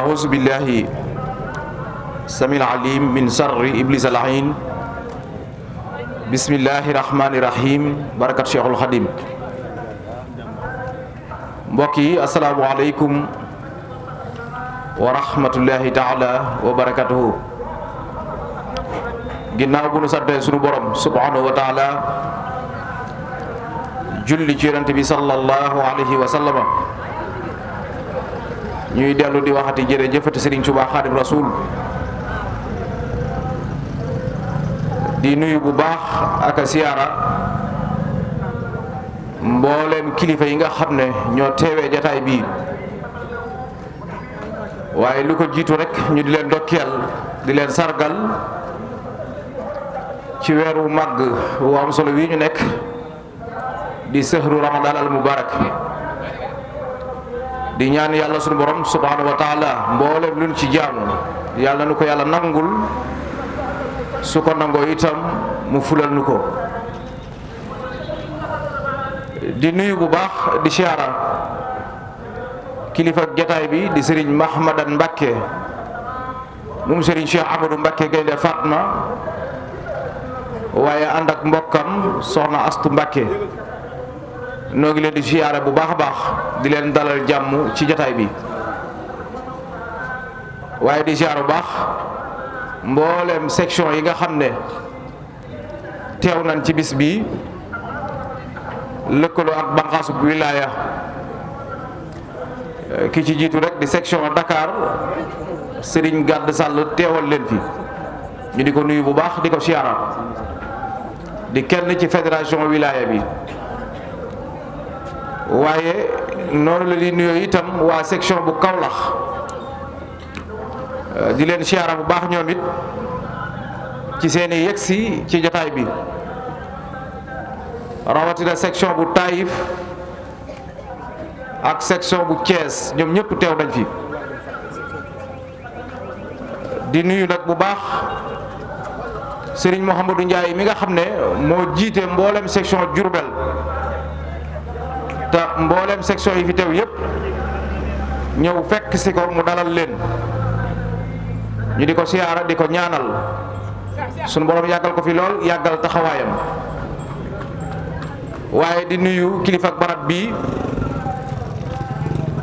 أعوذ بالله السميع العليم من شر إبليس اللعين بسم الله الرحمن الرحيم بركة شيخ الخديم mbokk yi asalaamualeykum wa rahmatullahi taala wa barakatuhu. ginnaaw bu nu sante sunu borom subhanahu wa taala julli ci yonent bi sallallahu alayhi wa sallama ñuy dellu di waxati jërëjëfati Sëriñ Tuubaa Xaadim Rasuul di nuyu bu baax ak a siyaara mbooleem kilifa yi nga xam ne ñoo teewee jataay bii, waaye lu ko jiitu rek ñu di leen ndokkeel di leen sargal ci weeru màgg wu am solo wi ñu nekk di sëhru ramadan al mubarak. di ñaan yàlla sunu borom subhanahu wa taala mbooleem luñ ci jaamu yàlla nu ko yàlla nangul, su ko nangoo itam mu fulal nu ko. di nuyu bu baax di siyaara kilifa jataay bi di sëriñ Mahmadan Mbàkke moom sëriñ Cheikh Amadou Mbàkke Gaynde Fatma, waaye ànd ak mbokkam soxna Astu Mbàkke. noo ngi leen di siyaara bu baax a baax di leen dalal jàmm ci jataay bi, waaye di siyaara bu baax mboolem section yi nga xam ne teew nañ ci bis bi lëkkaloo ak banqaasu wilaaya. ki ci jiitu rek di section Dakar Serigne Gàdd Sall teewal leen fi, ñu di ko nuyu bu baax di ko siyaara. di kenn ci fédération wilaaya bi, waaye noonu la di nuyoo itam waa section bu Kaolack di leen siyaara bu baax ñoom it ci seeni yegsi ci jotaay bi, rawatina section bu Taïf ak section bu Thiès ñoom ñëpp teew nañ fi. di nuyu nag bu baax Serigne Mouhamadou Ndiaye mi nga xam ne moo jiite mboolem section Diourbel, te mboolem section yi fi teew yëpp ñëw fekk si ko mu dalal leen. ñu di ko siyaara di ko ñaanal sunu borom yàggal ko fi lool, yàggal taxawaayam. waaye di nuyu kilifa ak barab bii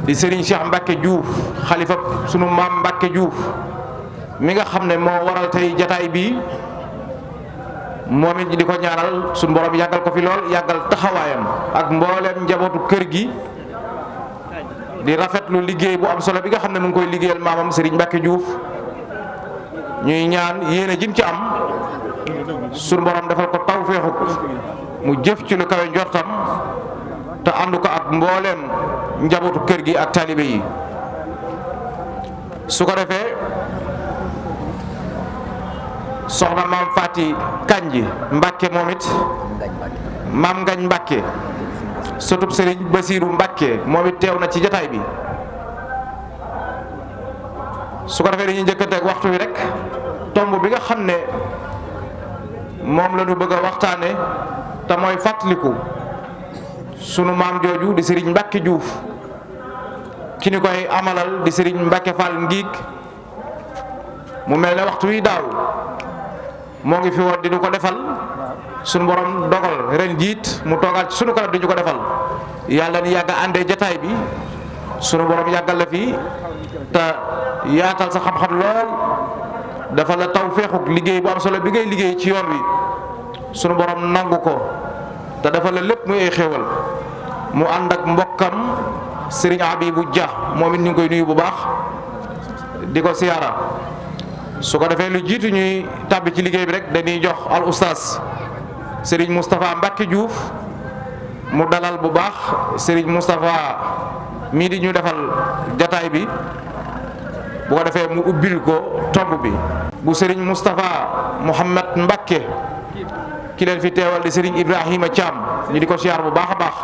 di Serigne Cheikh Mbacke Diouf, xalifa sunu maam Mbacke Diouf mi nga xam ne moo waral tey jataay bii. moom it di ko ñaanal sunu borom yàggal ko fi lool, yàggal taxawaayam ak mbooleem njabootu kër gi. di rafetlu liggéey bu am solo bi nga xam ne mu ngi koy liggéeyal maamam Serigne Mbacke Diouf. ñuy ñaan yéene jim ci am sunu borom defal ko tawfeexu mu jëf ci lu kawe njortam, te ànd ko ak mbooleem njabootu kër gi ak taalibe yi. su ko defee soxna maam Faati Kanji Mbàkke moom it maam Ngañ Mbàkke sotub Sëriñ Basiiru Mbàkke moom it teew na ci jataay bi. su ko defee dañuy njëkkante ak waxtu wi rek tomb bi nga xam ne moom la ñu bëgg a waxtaane te mooy fàttaliku sunu maam jooju di Serigne Mbacke Diouf. ki ñu koy amalal di Serigne Mbacke Fall Ngiig. mu mel ne waxtu wi daaw moo ngi fi woon di ñu ko defal, sunu borom dogal ren jiit mu toogaat ci sunu kanam di ñu ko defal. yàlla ni yàgg àndee jataay bi, sunu borom yàggal la fi te yaatal sa xam-xam lool, dafa la taw feexuk liggéey bu am solo bi ngay liggéey ci yoon wi sunu borom nangu ko te dafa la lépp muy ay xéewal. mu ànd ak mbokkam Serigne Abibou Dia moom it ñu ngi koy nuyu bu baax di ko siyaara. su ko defee lu jiitu ñuy tàbbi ci liggéey bi rek dañuy jox al oustaz Serigne Moustapha Mbacke Diouf mu dalal bu baax Serigne Moustapha mii di ñu defal jataay bi. bu ko defee mu ubbil ko tomb bi. bu Serigne Moustapha Mouhamed Mbacke ki leen fi teewal di Serigne Ibrahima Thiam ñu di ko siyaar bu baax a baax.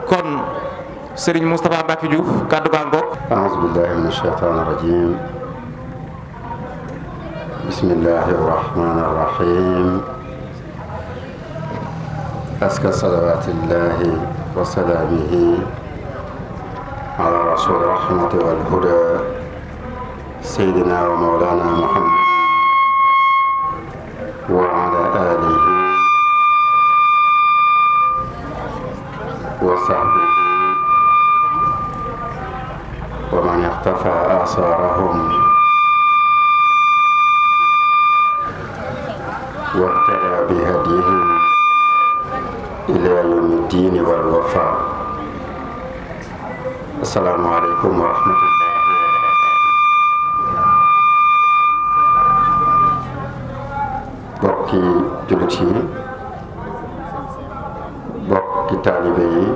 kon Serigne Moustapha Mbacke Diouf kàddu gaa ngoog. a'uuzu billaahi mina shaytaani rajiim. bismillaahi rahmaani rahiim. aska salawaatillaahi wa salaamihi ala rasuuli rahmati wal hudaa سيدنا ومولانا محمد وعلى آله وصحبه ومن اقتفى آثارهم واهتدى بهديهم إلى يوم الدين والوفاء. السلام عليكم ورحمة الله وبركاته. bokki jullit yi, bokki taalibe yi,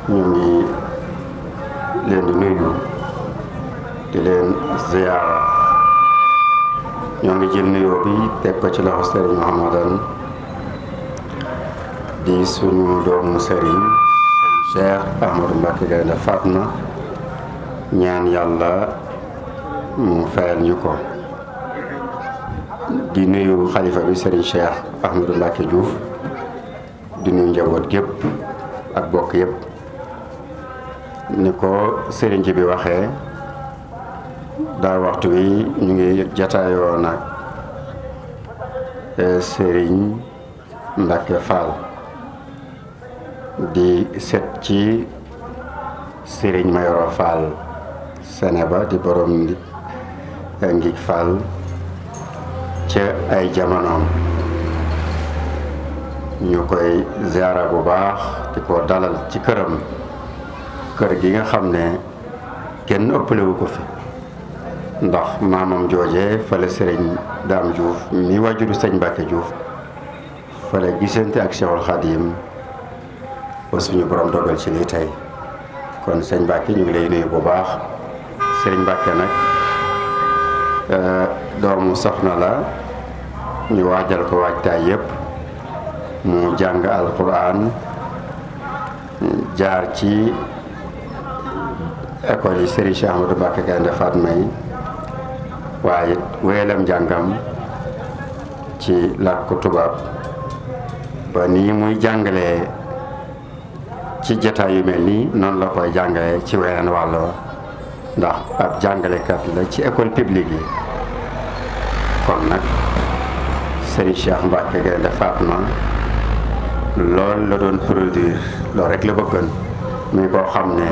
ñu ngi leen di nuyu di leen ziyaara. ñoo ngi jël nuyoo bi teg ko ci loxo Serigne Mouhamadan di suñu doomu Serigne Cheikh Ahmadou Mbacké Gaïndé Fatma, ñaan yàlla mu fayal ñu ko. di nuyu xalifa bi Serigne Cheikh Ahmadou Mbacké Diouf, di nuyu njaboot gépp ak bokk yépp. ni ko Serigne ji bi waxee, daa waxtu wi ñu ngi jataayoo nag Serigne Mbacké Fall di set ci Serigne Mayoro Fall Sénéba di borom Ngig Fall ca ay jamonoom. ñu koy ziara bu baax di ko dalal ci këram, kër gi nga xam ne kenn ëppalewu ko fi, ndax maamam jooje fale Serigne Dame Diouf mi wajuru sëñ Mbacké Diouf fale gisante ak Cheikhul Khadim ba suñu borom dogal ci lii tey. kon sëñ Mbacké ñu ngi lay nuyu bu baax. Serigne Mbacké nag doomu soxna la, ñu waajal ko waajtaay yépp. mu jàng alquran, jaar ci école yi Serigne Cheikh Ahmadou Mbacké Gaïndé Fatma yi, waaye wéelam njàngam ci làkku tubaab ba nii muy jàngalee ci jataay yu mel nii noonu la koy jàngalee ci weneen wàll, ndax ab jàngalekat la ci école publique yi. kon nag Serigne Cheikh Mbacké Gaïndé Fatma loolu la doon produire, loolu rek la bëggoon, muy koo xam ne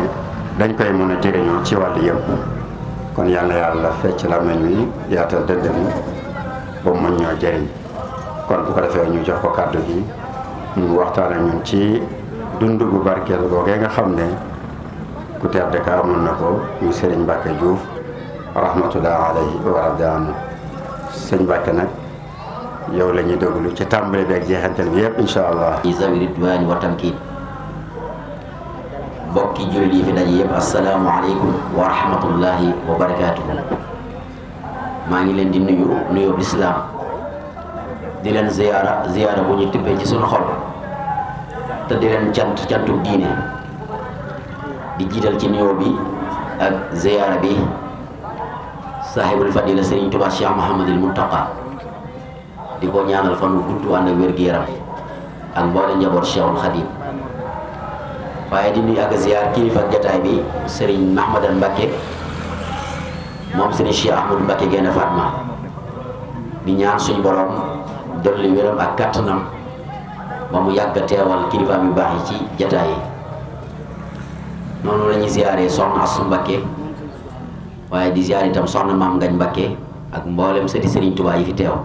dañ koy mën a jëriñoo ci wàll yëpp. kon yal na yàlla fecc làmmiñ wi, yaatal dënd mi ba mu mën ñoo jëriñ. kon bu ko defee ñu jox ko kàddu gi mu waxtaan ak ñun ci dund gu barkeel googee nga xam ne ku tedd ka amoon na ko, muy Serigne Mbacké Diouf rahmatullah alayhi wa radianu. sëñ Mbacké nag yow la ñuy déglu ci tàmbali bi ak jeexantal bi yëpp incha allah. zawi ridwaani wa tamkiin. bokki jullit yi fi daje yëpp assalaamu aleykum wa rahmatullahi wa barakaatuhu. maa ngi leen di nuyu nuyoo lislaam, di leen ziyaara bu ñu tibbee ci suñu xol, te di leen cantu diine. di jiital ci nuyoo bi ak ziyaara bi saahibul fadila Serigne Touba Cheikh Mouhamadul Mountakha, di ko ñaanal fan wu gudd ànd ak wér-gu-yaram ak mboole njaboot Cheikhul Khadim. waaye di nuyu ak ziar kilifa jataay bi Serigne Mahmadan Mbacké moom Serigne Cheikh Ahmadou Mbacké Gaïndé Fatma, di ñaan suñu borom dolli wéram ak kattanam ba mu yàgg teewal kilifaam yu baax yi ci jataay yi. noonu la ñuy ziaree soxna Assou Mbacké, waaye di ziar itam soxna Maam Ngañ Mbacké ak mboolem sëti Serigne Touba yi fi teew.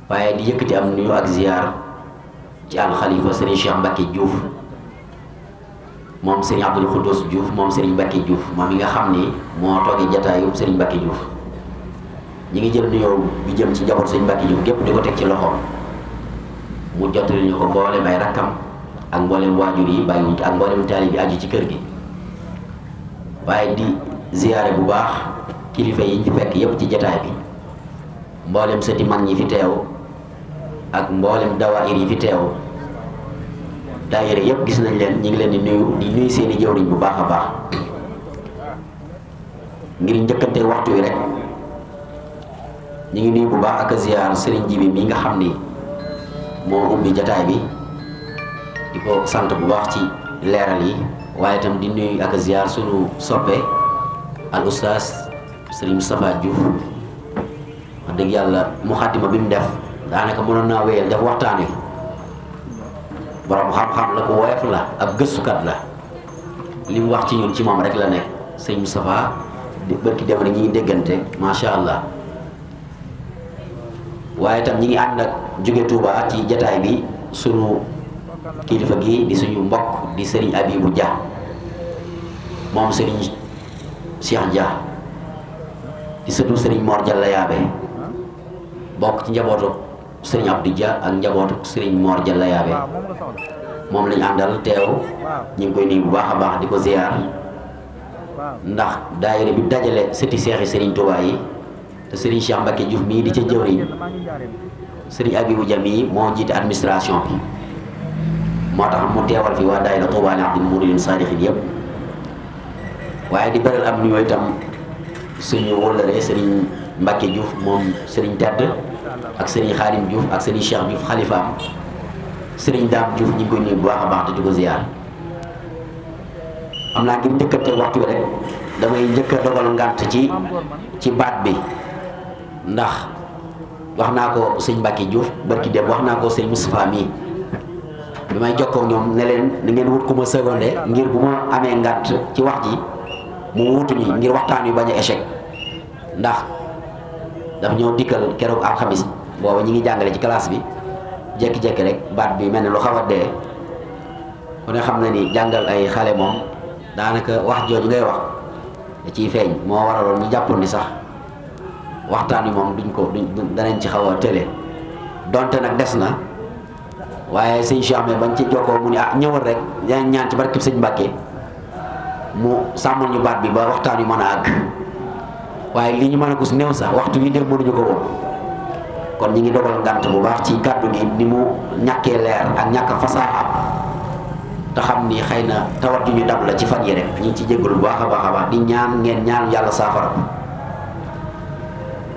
waaye di yëkkati am nuyu ak ziar ci al xalifa Serigne Cheikh Mbacké Diouf moom Serigne Abdoul Khoudous Diouf moom Serigne Mbacké Diouf moom mi nga xam ni moo toogee jataayub Serigne Mbacké Diouf. ñi ngi jël nuyoo bi jëm ci njaboot Serigne Mbacké Diouf gépp di ko teg ci loxoom mu jottali ñu ko mboolem ay rakkam ak mboolem waajur yi bàyyiwuñ ak mboolem taalibe bi aju ci kër gi. waaye di ziyaare bu baax kilifa yi ñu fi fekk yépp ci jataay bi, mboolem sëti mag ñi fi teew ak mboolem dawaayir yi fi teew. daayira yépp gis nañ leen, ñi ngi leen di nuyu seeni jëwriñ bu baax a baax. ngir njëkkante waxtu wi rek ñi ngi nuyu bu baax ak ziyaar Serigne Jibi mi nga xam ni moo ubbi jataay bi, di ko sant bu baax ci leeral yi. waaye itam di nuyu ak ziyaar sunu soppe al oustaz Serigne Moustapha Diouf wax dëgg yàlla muxaddima bi mu def daanaka mënoon naa wéyal def waxtaan wi borom xam-xam la ko woyof la ab gëstukat la li mu wax ci ñun ci moom rek la nekk sëñ Moustapha di bërki dem rek ñi ngi déggante macha allah waaye tam ñi ngi ànd ak jóge Touba ci jataay bi sunu kilifa gi di suñu mbokk di Serigne Abibou Dia moom Serigne Cheikh Dia di sëtu Serigne Mor Dia Layaabe bokk ci njabootu Serigne Abdou Dia ak njabootu Serigne Mor Dia Layaabe moom lañu àndal teew ñu ngi koy nuyu bu baax a baax di ko ziar ndax daayira bi dajale sëti seexi Serigne Touba yi te Serigne Cheikh Mbacke Diouf mii di ca jëwriñ Serigne Abibou Dia mii moo jiite administration bi moo tax mu teewal fi waa daayira Touba li Abdil Mouridine Sadikhin yëpp waaye di beral am nuyoo itam suñu wóllare Serigne Mbacke Diouf moom Serigne Tedd ak Serigne Khadim Diouf ak Serigne Cheikh Diouf xalifaam Serigne Dame Diouf ñu ngi koy nuyu bu baax a baax te di ko ziar am naa ngir njëkkante waxtu bi rek damay njëkk a dogal ngànt ci baat bi ndax wax naa ko sëñ Mbacke Diouf barki dem wax naa ko sëñ Moustapha mii bi may jokkoo ñoom ne leen ni ngeen wut ku ma secondé ngir bu ma amee ngànt ci wax ji mu wutuñu ngir waxtaan wi bañ a échec ndax daf ñoo dikkal keroog alxamis booba ñi ngi jàngale ci classe bi jékki-jékki rek baat bi mel ne lu xaw a dee ku ne xam na ni jàngal ay xale moom daanaka wax jooju ngay wax da ciy feeñ moo waraloon ñu jàppoon ni sax waxtaan wi moom danañ ci xaw a tële donte nag des na waaye sëñ Cheikh mais bañ ci jokkoo mu ni ñëwal rek ñaan ci barkib sëñ Mbacke mu sàmmal ñu baat bi ba waxtaan wi mën a àgg waaye li ñu mën a gus néew sax waxtu wi dem mënuñu ko woon kon ñi ngi dogal ngànt bu baax ci kàddu gi ni mu ñàkkee leer ak ñàkk fasaaxa te xam ni xëy na tawat yu ñu dab la ci fan yi rek ñi ngi ci jéggalu bu baax a baax a baax di ñaan ngeen ñaan yàlla saafara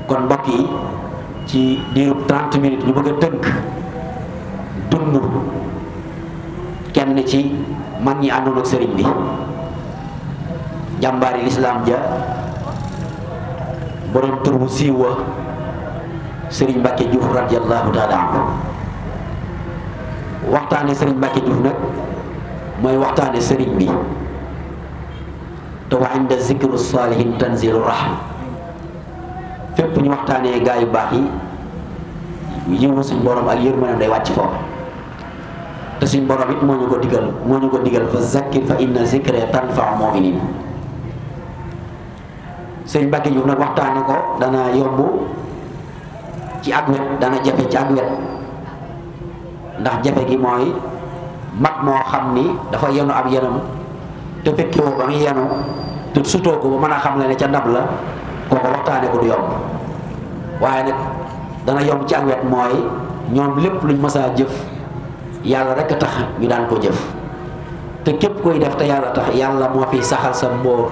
kon mbokk yi ci diirub 30 minutes ñu bëgg a tënk dund kenn ci man ñi àndoon ak sëriñ bi jàmbaari lislaam ja borom tur bu siiw wa Serigne Mbacke Diouf radiyallahu taala anhu waxtaane Serigne Mbacke Diouf nag mooy waxtaane Serigne bi te wa inda zikru salihin tanzilu rahma fépp ñu waxtaanee gaa yu baax yi yiwu suñ borom ak yërmanam day wàcc foofu te suñ borom it moo ñu ko digal fa zakkir fa inna zikra tanfa'u mu'minin Serigne Mbacke Diouf nag waxtaane ko dana yomb ci ak wet dana jafe ci ak wet ndax jafe gi mooy mag moo xam ni dafa yenu ab yenam te fekkewoo ba muy yenu te sutoo ko ba mën a xam ne ca ndab la kooko waxtaane ko du yomb waaye nag dana yomb ci ak wet mooy ñoom lépp luñ mësaa jëf yàlla rek a tax ñu daan ko jëf te képp koy def te yàlla tax yàlla moo fiy saxal sa mboor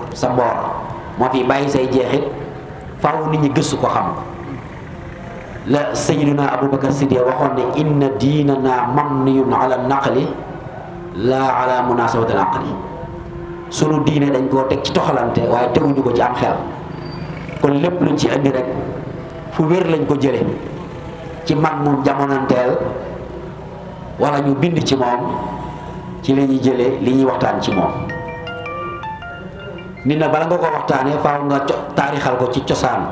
moo fiy bàyyi say jeexit faaw nit ñi gëstu ko xam la sayyiduna Aboubacar Siddiq waxoon ne inna diinana mabniyun ala naqli laa ala munasabati naqli sunu diine dañ koo teg ci toxalante waaye teguñu ko ci am xel kon lépp luñ ci indi rek fu wér lañ ko jële ci mag mu jamonanteel wala ñu bind ci moom ci li ñuy jële li ñuy waxtaan ci moom nit na bala nga ko waxtaanee faaw nga taarixal ko ci cosaan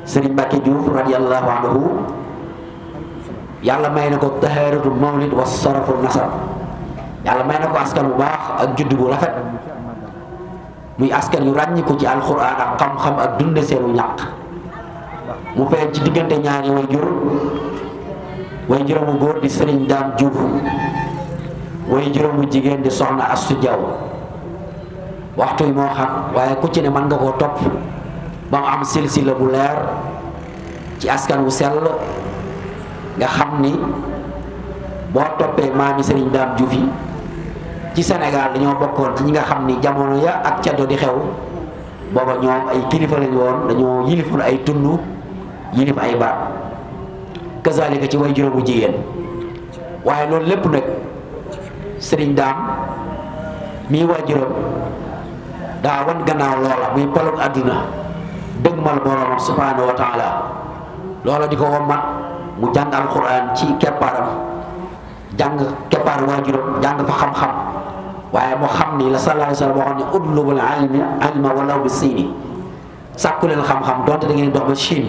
Serigne Mbacke Diouf radiyallahu anhu yàlla may na ko tahaaratul mawlid wa saraful nasab yàlla may na ko askan bu baax ak judd bu rafet muy askan yu ràññi ko ci alxuraan ak xam-xam ak dunde seenu ñàq mu feeñ ci diggante ñaari way juróomu góor di Serigne Dame Diouf way juróomu jigéen di Soxna Astu Jaw waxtu yi moo xam waaye ku ci ne mën nga koo topp ba mu am silsila bu leer ci askan wu sell nga xam ni boo toppee maami Serigne Dame Diouf yi ci Sénégal dañoo bokkoon ci ñi nga xam ni jamono ya ak caddo di xew booba ñoom ay kilifa lañu woon dañoo yilifoon ay tund yilif ay baat kazalika ci way juróomu jigéen waaye loolu lépp nag Serigne Dame mii waa juróom daa wan gannaaw loola muy palug àdduna dëgmal boroomam subhanahu wa taala loola di ko wommat mu jàng alquran ci keppaaram jàng keppaaru waajuram jàng fa xam-xam waaye mu xam ni la sallallahu alayhi wa sallam waxoon ne utlubul ilma walaw bi siini sàkku leen xam-xam donte da ngeen dox ba Chine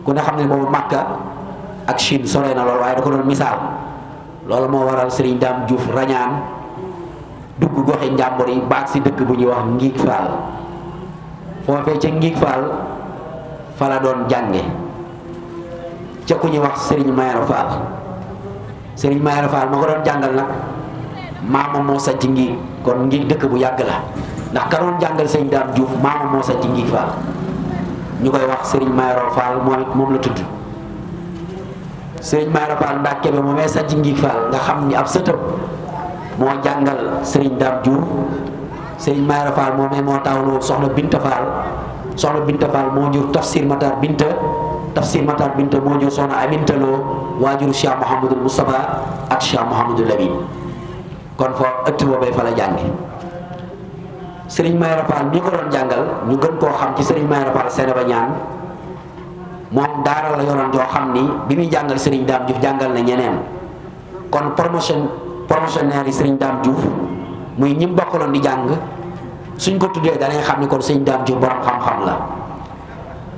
ku ne xam ne boobu Makka ak Chine sore na loolu waaye da ko doon misaal loolu moo waral Serigne Dame Diouf rañaan dugg goxi njàmbur yi baag si dëkk bu ñuy wax Ngiig Fall foofee ca Ngiig Fall fa la doon jànge ca ku ñuy wax Serigne Mayoro Fall Serigne Mayoro Fall ma ko doon jàngal nag maamam moo sanc Ngiig kon Ngiig dëkk bu yàgg la ndax ka doon jàngal Serigne Dame Diouf maamam moo sanc Ngiig Fall ñu koy wax Serigne Mayoro Fall moom la tudd Serigne Mayoro Fall Mbàkke bi moomee sanc Ngiig Fall nga xam ni ab sëtëm moo jàngal Serigne Dame Diouf Serigne Mayoro Fall moomee moo tawloo soxna Binta Fall soxna Binta Fall moo jur Tafsir Matar Binta moo jur soxna Aminta Lo waajuru Cheikh Mouhamadul Moustapha ak Cheikh Mouhamadul Lamine kon foofu ëtt boobee fa la jànge Serigne Mayoro Fall mi ko doon jàngal ñu gën koo xam ci Serigne Mayoro Fall Sénéba ñaan moom daara la yoroon joo xam ni bi muy jàngal Serigne Dame Diouf jàngal na ñeneen kon promotionnaire yi Serigne Dame Diouf muy ñi bokkaloon di jàng suñ ko tuddee danañ xam ni kon Serigne Dame Diouf borom xam-xam la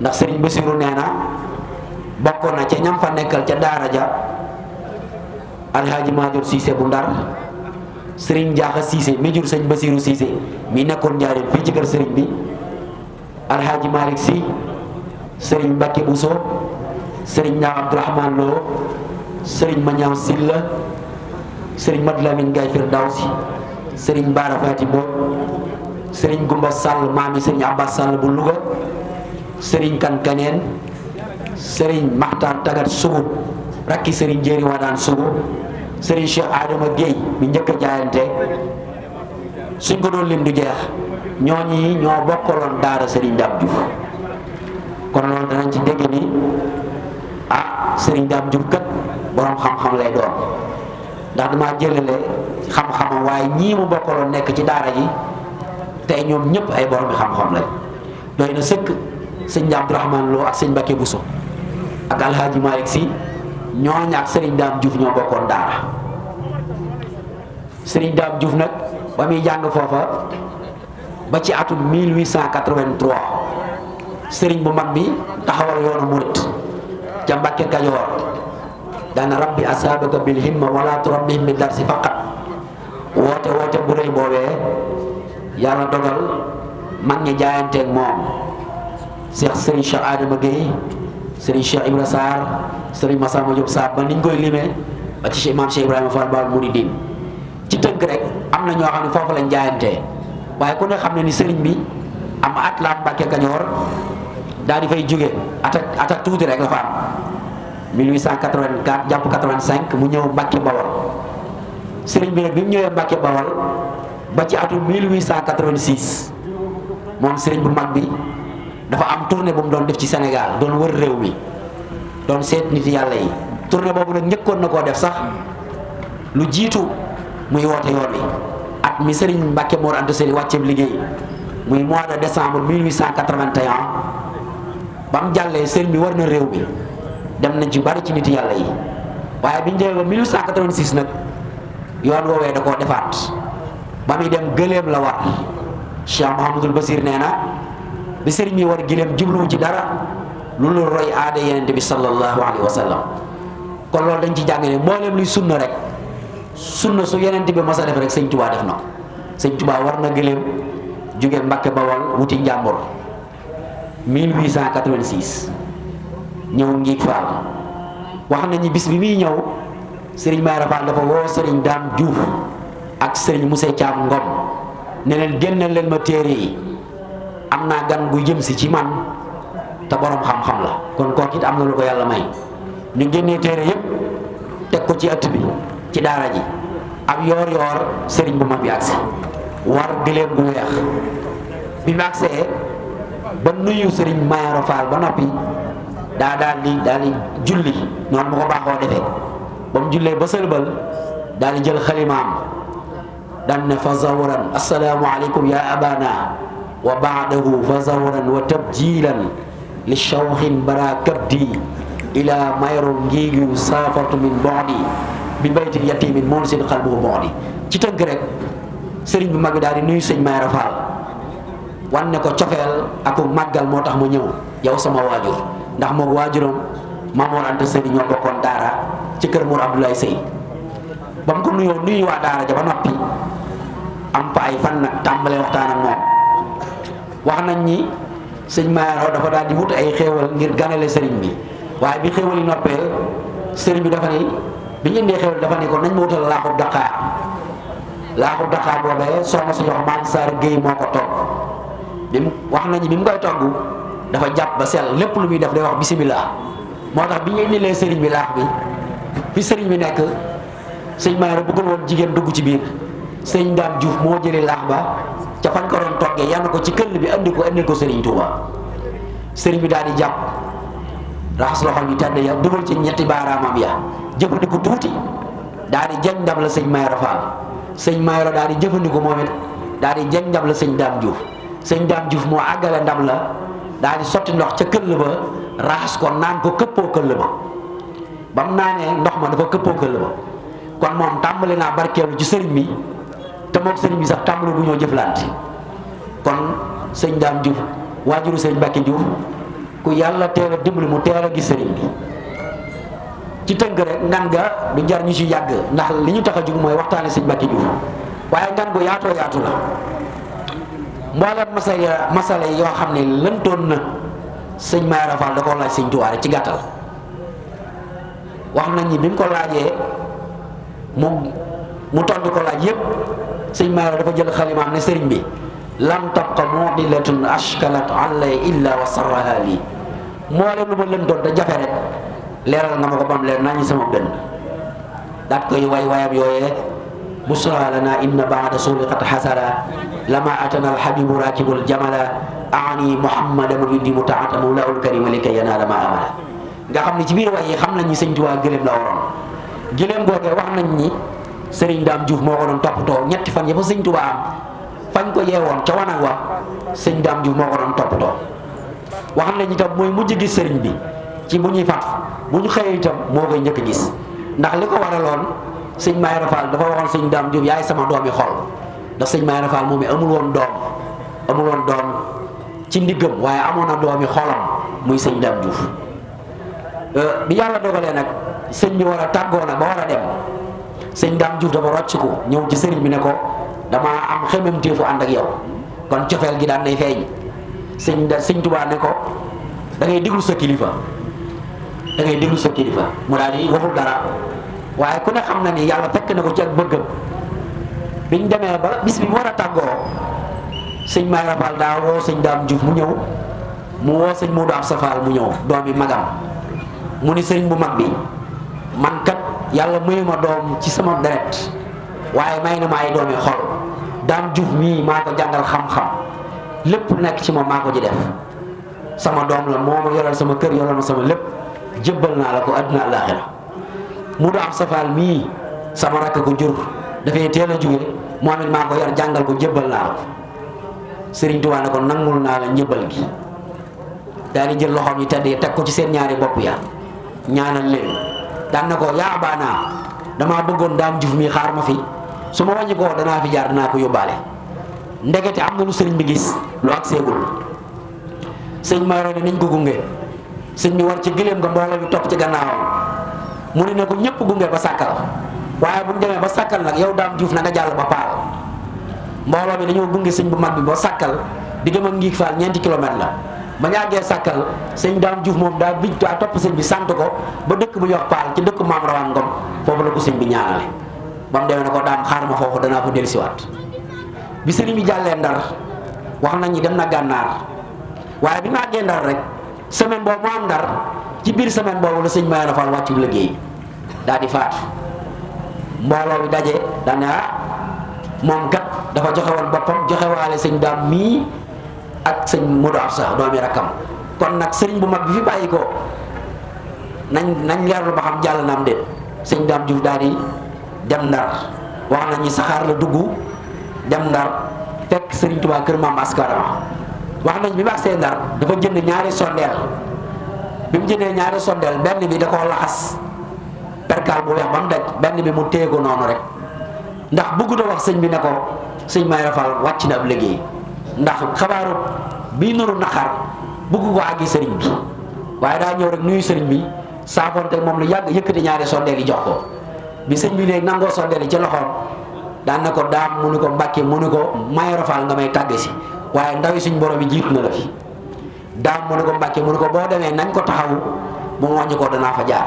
ndax Serigne Bassirou nee na bokkoon na ca ñam fa nekkal ca daara ja Alhaji Maajoor Cissé bu Ndar Serigne Diakha Cissé mi jur sëñ Bassirou Cissé mi nekkoon njaareem fii ci kër Serigne bi Alhaji Malick Sy Serigne Mbacke Bousso Serigne Ñaam Abdourahmane Lo Serigne Mañaw Silla Serigne Mad Lamine Gaye Firdawsi Serigne Bara Fati Bo Serigne Gumba Sall maami Serigne Abbas Sall bu Louga Serigne Kan Kaneen Serigne Makhtar Tagat Sougou rakki Serigne Jéeri Wadaan Sougou Serigne Cheikh Adama Guèye bi njëkk a jaayante suñ ko doon lim du jeex ñooñi ñoo bokkaloon daara Serigne Dame Diouf kon loolu danañ ci dégg ni Serigne Dame Diouf kat borom xam-xam lay doon ndax damaa jëlale xam-xamam waaye ñii mu bokkaloon nekk ci daara ji tey ñoom ñëpp ay borom xam-xam lañ doy na sëkk sëñ Abdourahmane Lo ak sëñ Mbacke Bousso ak Alhaji Malick Sy ñooñu ak Serigne Dame Diouf ñoo bokkoon daara Serigne Dame Diouf nag ba muy jàng foofa ba ci atum 1883 Serigne bu mag bi taxawal yoonu murit ca Mbàkke Kajoor daana rabbi asaabaka bil himma wala turabbihim bi darsi faqat woote bu rëy boobee yàlla dogal mag ñi jaayanteeg moom Serigne Cheikh Adama Guèye Serigne Cheikh Ibra Sarr Serigne Massamba Diop Sarr ba niñ koy limee ba ci Maam Cheikh Ibrahima Fall Baal Mouridine ci tënk rek am na ñoo xam ne foofu lañ jaayantee waaye ku ne xam ne ni Serigne bi am at la Mbàkke Kajoor daal di fay jóge at ak tuuti rek la fa am 1884 jàpp 85 mu ñëw Mbàkke Bawol Serigne bi nag bi mu ñëwee Mbàkke Bawol ba ci atum 1886 moom Serigne bu mag bi dafa am tournée bu mu doon def ci Sénégal doon wër réew mi doon seet nit yàlla yi tournée boobu nag njëkkoon na koo def sax lu jiitu muy woote yoon wi at mi Serigne Mbacke Mor Anta Sali wàcceeb liggéey muy mois de décembre 1881 ba mu jàllee Serigne bi war na réew mi dem nañ ci bari ci nit yàlla yi waaye bi ñu demee ba 1886 nag yoon woowee da koo defaat ba muy dem gëléem la war Cheikh Mouhamadul Basir nee na bi Serigne bi war gëléem jubluwu ci dara loolu roy aada yenente bi sallallahu alayhi wa sallam kon loolu dañ ci jàng ne mboolem luy sunna rek sunna su yenente bi mas a def rek sëñ Touba def na ko sëñ Touba war na gëléem jóge Mbàkke Bawol wuti Njàmbur 1886 ñëw Ngiig Fall wax nañu bis bi muy ñëw Serigne Mayoro Fall dafa woo Serigne Dame Diouf ak Serigne Moussa Thiam Ngom ne leen génneel leen ma téere yi am naa gan gu jëm si ci man te borom xam-xam la kon kooku it am na lu ko yàlla may ñu génnee téere yépp teg ko ci ëtt bi ci daara ji ab yoor Serigne bu mag bi agsi war gëléem gu weex bi mu agsee ba nuyu Serigne Mayoro Fall ba noppi daal di julli noonu mu ko baaxoo defee ba mu jullee ba sëlbal daal di jël xalimaam daan ne fa zawran assalaamu aleykum ya abana wa baadahu fa zawran wa tabjilan li shawxin bara kabdi ila mayro ngiigu saafartu min boodi bi baytin yatimin mool seen xalbu boodi. ci tënk rek sëriñ bi mag bi daal di nuyu sëñ Mayoro Fall wan ne ko cofeel ak màggal moo tax mu ñëw yow sama waajur ndax moog waajuram Mamoor Anta Sëriñ ñoo bokkoon daara ci kër Mour Abdoulaye Sey ba mu ko nuyoo nuyu waa daara ja ba noppi am fa ay fan nag tàmbalee waxtaan ak moom wax nañ ni sëñ Mayoro dafa daal di wut ay xéewal ngir ganale sëriñ bi waaye bi xéewal yi noppee sëriñ bi dafa ni bi ñu indee xéewal dafa ni ko nañ ma wutal laaxub daqaar laaxub daqaar boobee soxna suñu wax Maam Saar Géey moo ko togg bi mu wax nañu bi mu koy togg dafa jàpp ba sell lépp lu muy def day wax bisimilah moo tax bi ñu indilee sëriñ bi laax bi fi sëriñ bi nekk sëñ Mayoro bëggul woon jigéen dugg ci biir sëñ Daam Juuf moo jëlee laax ba ca fañ ko doon toggee yann ko ci këll bi andi ko sëriñ Touba sëriñ bi daal di jàpp raxas loxo bi tedd ya dugal ci ñetti baaraamam ya jëfandiku tuuti daal di jañ ndab la sëñ Mayoro Fall sëñ Mayoro daal di jëfandiku moom it daal di jañ ndab la sëñ Daam Juuf sëñ Daam Juuf moo àggale ndab la daal di sotti ndox ca këll ba raxas ko naan ko këppoo këll ba mu naanee ndox ma dafa këppoo këll ba kon moom tàmbali naa barkeelu ci sëriñ bi te moom sëriñ bi sax tàmbali bu ñoo jëflante kon sëñ Daam Juuf waajuru sëriñ Mbàkke Juuf ku yàlla teel a dimbali mu teel a gis sëriñ bi ci tënk rek ngan ga du jar ñu ci yàgg ndax li ñu tax a jug mooy waxtaane sëñ Mbàkke Juuf waaye ngan gu yaatoo yaatu la mboolem masala yoo xam ne lëntoon na sëñ Mayoro Fall da koo laaj sëñ Tuubaa ci gàttal wax nañ ni bi mu ko laajee mu tontu ko laaj yépp sëñ Mayoro dafa jël xalimaam ne sëriñ bi lam tabqa mudilatun ashkalat alay illa wa sarraha lii moo leen lu ma lëntoon te jafe rek leeral nga ma ko bam leer naa ñu sama dënn daat koy wayam yooyee busra lana inna baada suliqat xasara lama atana alhabibu rakibul jamala aani muhammadan yuddi mutaata mawlaul karima li kay yanaala ma amala nga xam ne ci biir way yi xam nañ ni sëñ Tuubaa gëléem la waroon gëléem googee wax nañ ni sëriñ Daam Juuf moo ko doon toppatoo ñetti fan ya fa sëñ Tuubaa am fañ ko yeewoon ca wanag wa sëñ Daam Juuf moo ko doon toppatoo wax nañ itam mooy mujj gis sëriñ bi ci bu ñuy fat bu ñu xëyee itam moo koy njëkk gis ndax li ko waraloon sëñ Mayoro Fall dafa waxoon sëñ Daam Juuf yaay sama doomi xol ndax sëñ Mayoro Fall moom amul woon doom ci ndiggam waaye amoon na doomi xolam muy sëñ Daam Juuf bi yàlla dogalee nag sëñ bi war a tàggoo nag ba war a dem sëñ Daam Juuf dafa rocc ko ñëw ci sëriñ bi ne ko damaa am xememteefu ànd ak yow kon cofeel gi daan nay feeñ sëñ Tuubaa ne ko da ngay déglu sa kilifa mu daal di waxul dara waaye ku ne xam na ni yàlla fekk na ko ci ak bëggam biñ demee ba bis bi mu war a tàggoo sëñ Mayoro Fall daa woo sëñ Daam Juuf mu ñëw mu woo sëñ Moodu Absa Fall mu ñëw doomi magam mu ni sëriñ bu mag bi man kat yàlla mayu ma doom ci sama deret waaye may na ma ay doomi xol Daam Juuf mii maa ko jàngal xam-xam lépp nekk ci moom maa ko ci def sama doom la moo ma yoral sama kër yoral ma sama lépp jébbal naa la ko àdduna àllaaxira Moodu Absa Fall mii sama rakk ko jur dafay teel a jóge moom it maa ko yar jàngal ko jébbal naa la ko Sëriñ Tuubaa ne ko nangul naa la njëbbal gi daal di jël loxoom yi tedd yi teg ko ci seen ñaari bopp ya ñaanal leen daan na ko yaa baanaa damaa bëggoon Daam Juuf mi xaar ma fi su ma wàññi koo danaa fi jaar danaa ko yóbbaale ndekete am na lu sëriñ bi gis lu ak seegul sëñ Mayoro ne nañ ko gunge sëñ bi war ci gëléem nga mbooloo bi topp ci gannaawam mu ne ko ñëpp gunge ba sàkkal waaye bu ñu demee ba sàkkal nag yow Daam Juuf na nga jàll ba paal mbooloo mi dañoo gunge sëñ bu mag bi ba sàkkal diggam ak Ngiig Faal 4 kilomètres la ba ñu àggee sàkkal sëñ Daam Juuf moom daa bij daa topp sëñ bi sant ko ba dëkk bu ñuy wax paal ci dëkk Maam Rawaan Ngom foofu la ko sëñ bi ñaanale ba mu demee ne ko daam xaar ma foofu danaa ko dellusiwaat bi sëriñ bi jàllee Ndar wax nañ ni dem na gànnaar waaye bi ma àggee Ndar rek semaine boobu mu am Ndar ci biir semaine boobu la sëñ Mayoro Fall wàccu liggéey daal di faatu mbooloo bi daje daan ne moom kat dafa joxe woon boppam joxe waale sëñ Daam mii ak sëñ Moodu Absa doomi rakkam kon nag sëriñ bu mag bi fi bàyyi ko nañ leerlu ba xam jàll na am déet sëñ Daam Juuf daal di dem Ndar wax nañ ni saxaar la dugg dem Ndar fekk Serigne Touba kër maam Askarama wax nañ bi mu agsee Ndar dafa jënd ñaari sondeel bi mu jëndee ñaari sondeel benn bi da koo laxas perkaal bu weex ba mu daj benn bi mu téye ko noonu rek ndax bëggu a wax sëñ bi ne ko sëñ Mayoro Fall wàcc na ab liggéey ndax xabaaru bii nuru naqar bëgg ko àggi sëriñ bi waaye daa ñëw rek nuyu sëriñ bi saafonte moom lu yàgg yëkkati ñaari sondeel yi jox ko bi sëñ bi léegi nangoo sondeel yi ci loxoom daan na ko daam mu ni ko Mbàkke mu ni ko Mayoro Fall nga may tàgge si waaye ndaw yi suñ borom yi jiitu na la fi daam mu ni ko Mbàkke mu ni ko boo demee nañ ko taxawu mu wàññi ko danaa fa jaar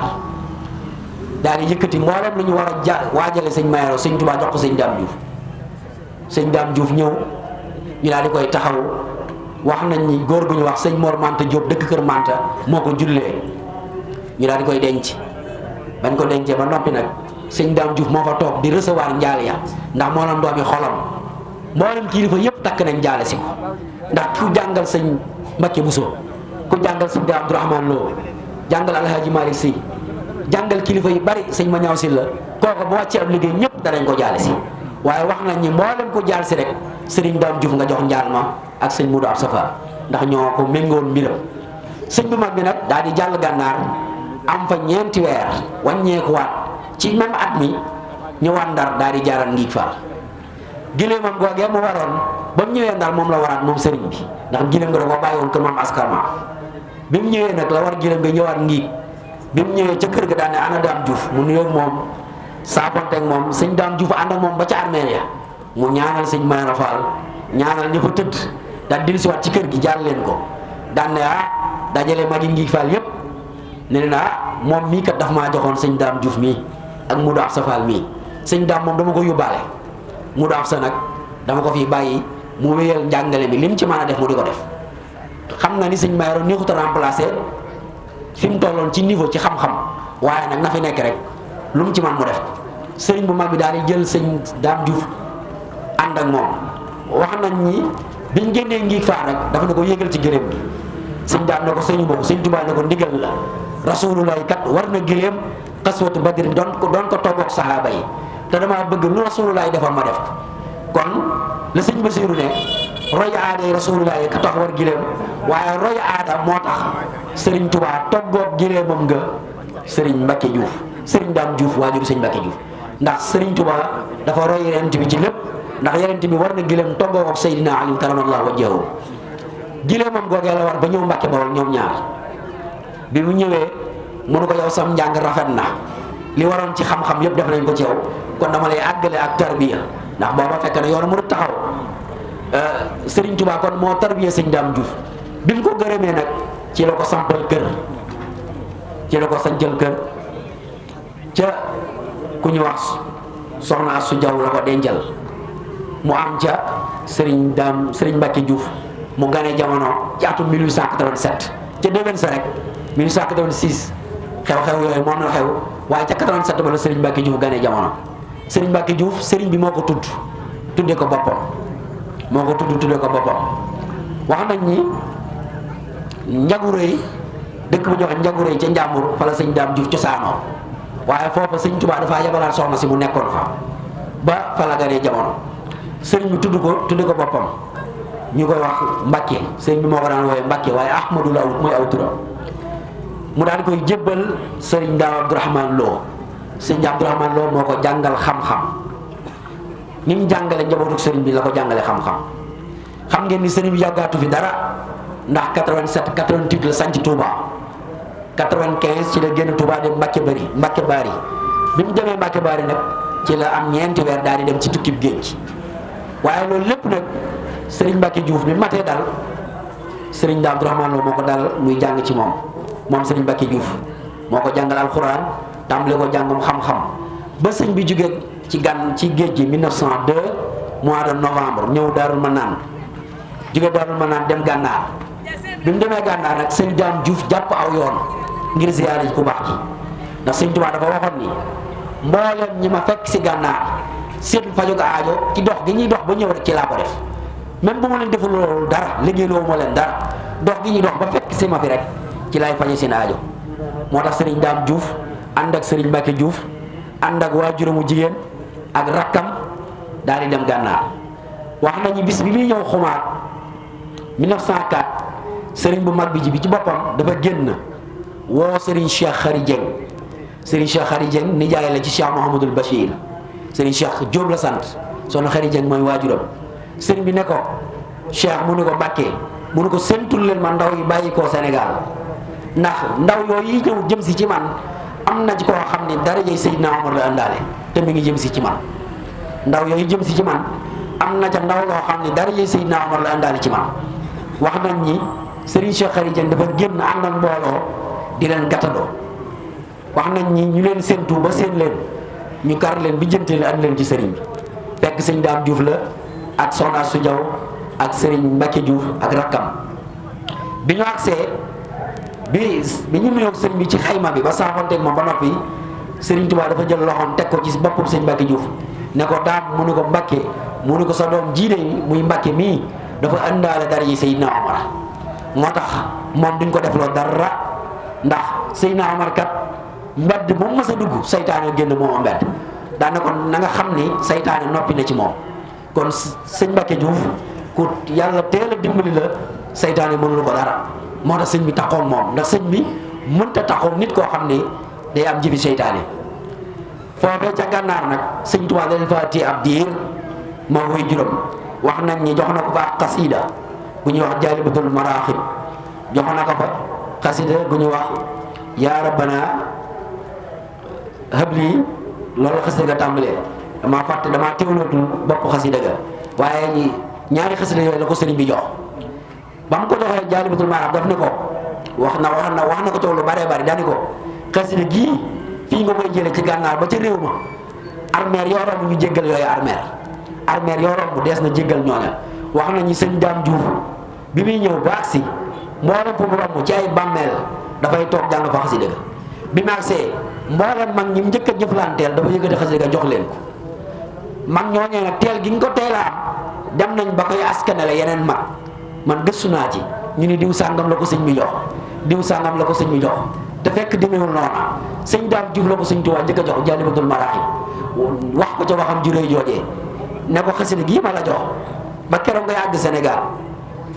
daal di yëkkati mboolem lu ñu war a waajale sëñ Mayoro sëñ Tuubaa jox ko sëñ Daam Diouf sëñ Daam Diouf ñëw ñu daal di koy taxaw wax nañ ni góor gu ñu wax sëñ Mor Manta Diop dëkk kër Manta moo ko jullee ñu daal di koy denc bañ ko dencee ba noppi nag sëñ Daam Diouf moo fa toog di recevoir njaal ya ndax moo lam doomi xolam mboolem kilifa yëpp takk nañ jaale si ko ndax ku jàngal sëñ Mbakke Bousso ku jàngal sëñ Daam Abdourahmane Lo jàngal Alhaji Malick Sy jàngal kilifa yu bari sëñ Mañaaw Si la kooku bu wàccee ab liggéey ñëpp danañ ko jaale si waaye wax nañ ni mboolem ko jaal si rek sëriñ Daam Diouf nga jox njaal ma ak sëñ Modou Absafa ndax ñoo ko méngoon mbiram sëñ bu mag bi nag daal di jàll gànnaar am fa ñeenti weer wàññeekuwaat ci même at mi ñëwaat Ndar daal di jaaral Ngiig Fall gileemam googee mu waroon ba mu ñëwee Ndar moom la waraat moom sëriñ bi ndax gileem nga da koo bàyyi woon kër maam Askarma bi mu ñëwee nag la war gileem nga ñëwaat Ngiig bi mu ñëwee ca kër ga daan ne ana Daam Diouf mu nuyoog moom saafonteeg moom sëñ Daam Diouf ànd ak moom ba ca armeel ya mu ñaanal sëñ Mayoro Fall ñaanal ña fa tëdd daal dellusiwaat ci kër gi jàll leen ko daan ne dajale magi Ngiig Fall yépp ne leen moom mii kat daf maa joxoon sëñ Daam Diouf mii ak Modou Absa Fall mii sëñ Daam moom dama ko yóbbaale Modou Absa nag dama ko fi bàyyi mu wéyal njàngale mi lim ci mën a def mu di ko def xam na ni sëñ Mayoro neexut a remplacé fi mu tolloon ci niveau ci xam-xam waaye nag na fi nekk rek lu mu ci man mu def sëriñ bu mag bi daal di jël sëñ Daam Diouf ànd ak moom wax nañ ni biñ génnee Ngiig Fall rek dafa ne ko yéegal ci gëléem gi sëñ Daam ne ko sëñu boobu sëñ Tuubaa ne ko ndigal la rasulullahi kat war na gëléem xaswatu badrin doon ko toogoog sahaaba yi te damaa bëgg lu rasulullahi defoon ma def ko kon la sëñ Basiiru ne roy aada yi rasulullahi ka tax war gëléem waaye roy aada moo tax sëriñ Tuubaa toggoog gëléemam nga sëriñ Mbakke Diouf sëriñ Daam Diouf waajuru sëñ Mbakke Diouf ndax sëriñ Tuubaa dafa roy yenent bi ci lépp ndax yenent bi war na gëléem toggoog Seydina Ali karamallahu wajhahu gëléemam googee la war ba ñëw Mbakke Bawol ñoom ñaar bi mu ñëwee mënu ko yow sam njàng rafet na li waroon ci xam-xam yëpp def nañ ko ci yow kon dama lay àggale ak tarbiya ndax booba fekk na yoonu mu taxaw Serigne Touba kon moo tarbiya sëñ Daam Diouf bi mu ko gërëmee nag ci la ko sampal kër ci la ko sancal kër ca ku ñu wax soxna Asu Jaw la ko dencal mu am ca Serigne Mbakke Diouf mu gane jamono ci atum 1887 ca déwén sa rek 1886 xew-xew yooyu moom la xew waaye ca 87 ba la Serigne Mbakke Diouf gane jamono Serigne Mbakke Diouf Serigne bi moo ko tudde ko boppam tudde ko boppam wax nañ ni Njagurëy dëkk bu ñuy wax Njagurëy ca Njàmbur fa la sëñ Daam Diouf cosaanoo waaye foofa sëñ Tuubaa dafaa yabalaat soxna si mu nekkoon fa ba fa la ganee jamono sëriñ bi tudde ko boppam ñu koy wax Mbakke sëriñ bi moo ko daan wooye Mbakke waaye Ahmadu la mooy aw turam mu daal di koy jébbal sëriñ Daam Abdourahmane Lo sëriñ Daam Abdourahmane Lo moo ko jàngal xam-xam ni mu jàngale njabootu sëriñ bi la ko jàngale xam-xam xam ngeen ni sëriñ bi yàggaatu fi dara ndax 87 88 la sanc Touba 95 ci la génn Touba dem Mbacke Bari bi mu demee Mbacke Bari nag ci la am ñeenti weer daal di dem ci tukkib géej waaye loolu lépp nag Serigne Mbakke Diouf bi matee dal Serigne Daam Abdourahmane Lo moo ko dal muy jàng ci moom Serigne Mbakke Diouf moo ko jàngal alxuraan tàmbale ko jàngum xam-xam ba sëñ bi jógee ci géej gi 1902 mois de novembre ñëw Daarul Manaan jóge Daarul Manaan dem gànnaar bi mu demee gànnaar nag sëñ Daam Diouf jàpp aw yoon ngir ziyaare ji ku baax gi ndax sëñ Tuubaa dafa waxoon ni mbooleem ñi ma fekk si gànnaar seen fajug aajo ci dox gi ñuy dox ba ñëw rek ci laa ko def même bu ma leen deful loolu dara liggéeyloo ma leen dara dox gi ñuy dox ba fekk si ma fi rek ci laay faje seen aajo moo tax sëriñ Daam Diouf ànd ak sëriñ Mbakke Diouf ànd ak waajuramu jigéen ak rakkam daal di dem gànnaar. wax nañu bis bi muy ñëw xumaat 1904 sëriñ bu mag bi ci boppam dafa génn woo sëriñ Cheikh Khary Dieng. sëriñ Cheikh Khary Dieng nijaay la ci Cheikh Mouhamadul Bachir. sëriñ Cheikh Diop la sant, soxna Khary Dieng mooy waajuram. sëriñ bi ne ko Cheikh mu ne ko Mbàkke mu ne ko séntul leen ma ndaw yi bàyyi koo Sénégal, ndax ndaw yooyu yi ñëw jëm si ci man am na ci koo xam ne darajay Seydina Omar la àndaale te mi ngi jëm si ci man. ndaw yooyu jëm si ci man am na ca ndaw loo xam ne darajay Seydina Omar la àndaale ci man. wax nañ ni sëriñ Cheikh Khary Dieng dafa génn ànd ak mbooloo di leen gàttandoo. wax nañ ni ñu leen séntu ba seen leen ñu kar leen bi jënte leen and leen ci sëriñ bi fekk sëñ Daam Diouf la ak soxna Su Jaw ak sëriñ Mbacke Diouf ak rakkam. bi ñu agsee bi ñu nuyoog sëriñ bi ci xayma bi ba saafanteeg moom ba noppi sëriñ Tuubaa dafa jël loxoom teg ko ci boppam sëñ Mbacke Diouf ne ko daam mu ne ko Mbacke mu ne ko sa doom jiide yi muy Mbacke mii dafa àndaale dara yi Seydina Omar, moo tax moom duñ ko defloo dara ndax Seydina Omar kat mbedd moom mës a dugg saytaane génn moom mbedd daana ko na nga xam ni saytaane noppi na ci moom. kon sëñ Mbacke Diouf ku yàlla teel a dimbali la, saytaane mënul ko dara, moo tax sëñ bi taxoon moom, ndax sëñ bi mënta taxoon nit koo xam ne day am jëfi saytaane. foofee ca gànnaar nag sëñ Tuubaa dañ fa téye ab diir moo koy juróom. wax nañ ni jox na ko fa xasida bu ñuy wax jaalibatul maraaxib, jox na ko fa xasida bu ñuy wax yaa rabbana habli, loolu xasida ga tàmbalee damaa fàtte damaa teewlootul bopp xasida ga, waaye ñaari xasida yooyu la ko sëriñ bi jox. ba mu ko joxee jaalibatul maraaxib daf ne ko wax na ko coow lu bare bari daani ko xasida gii fii nga koy jële ci gànnaar ba ca réew ma armeer yoo romb ñu jéggal yooyu armeer yoo romb dees na jéggal ñooña. wax nañu sëñ Daam Diouf bi muy ñëw ba agsi mboolem fu mu romb ci ay bàmmeel dafay toog jàng fa xasida ga. bi mu agsee mboolem mag ñi njëkk a jëflanteel dafa yëkkati xasida ga jox leen ko. mag ñooñee nag teel gi nga ko teel a am dem nañ ba koy askanale yeneen mag. man gëstu naa ci ñu ni diw sàngam la ko sëñ bi jox, diw sàngam la ko sëñ bi jox, te fekk demeewul noona. sëñ Daam Diouf la ko sëñ Tuubaa njëkk a jox jaalibatul maraaxib, wax ko ca waxam ju réy joojee ne ko xasida gii ma la jox ba keroog nga yàgg Sénégal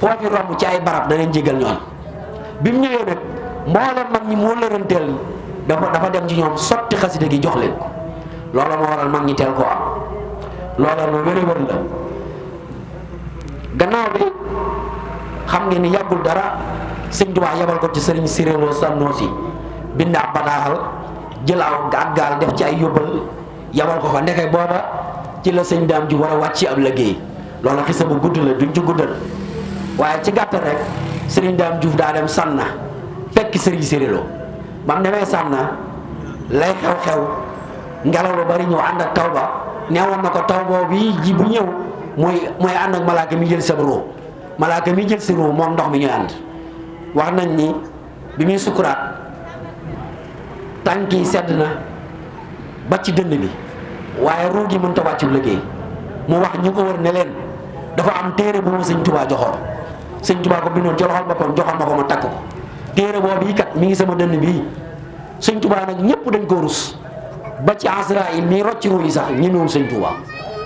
foofi romb ci ay barab danañ jégal ñooñ. bi mu ñëwee nag mboolem mag ñi moo lëranteel dafa dem ci ñoom sotti xasida gi jox leen ko. loola moo waral mag ñi teel koo am, loola lu wér wér la. gannaaw bi xam ngeen ni yàggul dara sëñ Tuubaa yabal ko ci sëriñ Sirélo Sannoosi bind ab bataaxal jël ak gaal def ci ay yóbbal yabal ko fa. ndeke booba ci la sëñ Daam ji war a wàcc ab liggéey. loolu xisa bu gudd la duñ ci guddal, waaye ci gàttal rek sëriñ Daam Diouf daa dem Sànna fekk sëriñ Sirélo. ba mu demee Sànna lay xew-xew ngelaw lu bari ñëw ànd ak taw ba, neewoon na ko taw boobu ji bu ñëw mooy ànd ak malaaka mi jël sa ruu, malaaka mi jël si ruu moom ndox mi ñuy ànd. wax nañ ni bi muy sukuraat tànk yi sedd na ba ci dënn bi, waaye ruu gi mënta wàccu liggéey. mu wax ñu ko wër ne leen dafa am téere bu ma sëñ Tuubaa joxoon, sëñ Tuubaa ko bindoon ci loxol boppam joxoon ma ko ma takk ko. téere boobu yi kat mi ngi sama dënn bii. sëñ Tuubaa nag ñëpp dañ ko rus ba ci Asraayil mii rocci ruu yi sax ñemewul sëñ Tuubaa.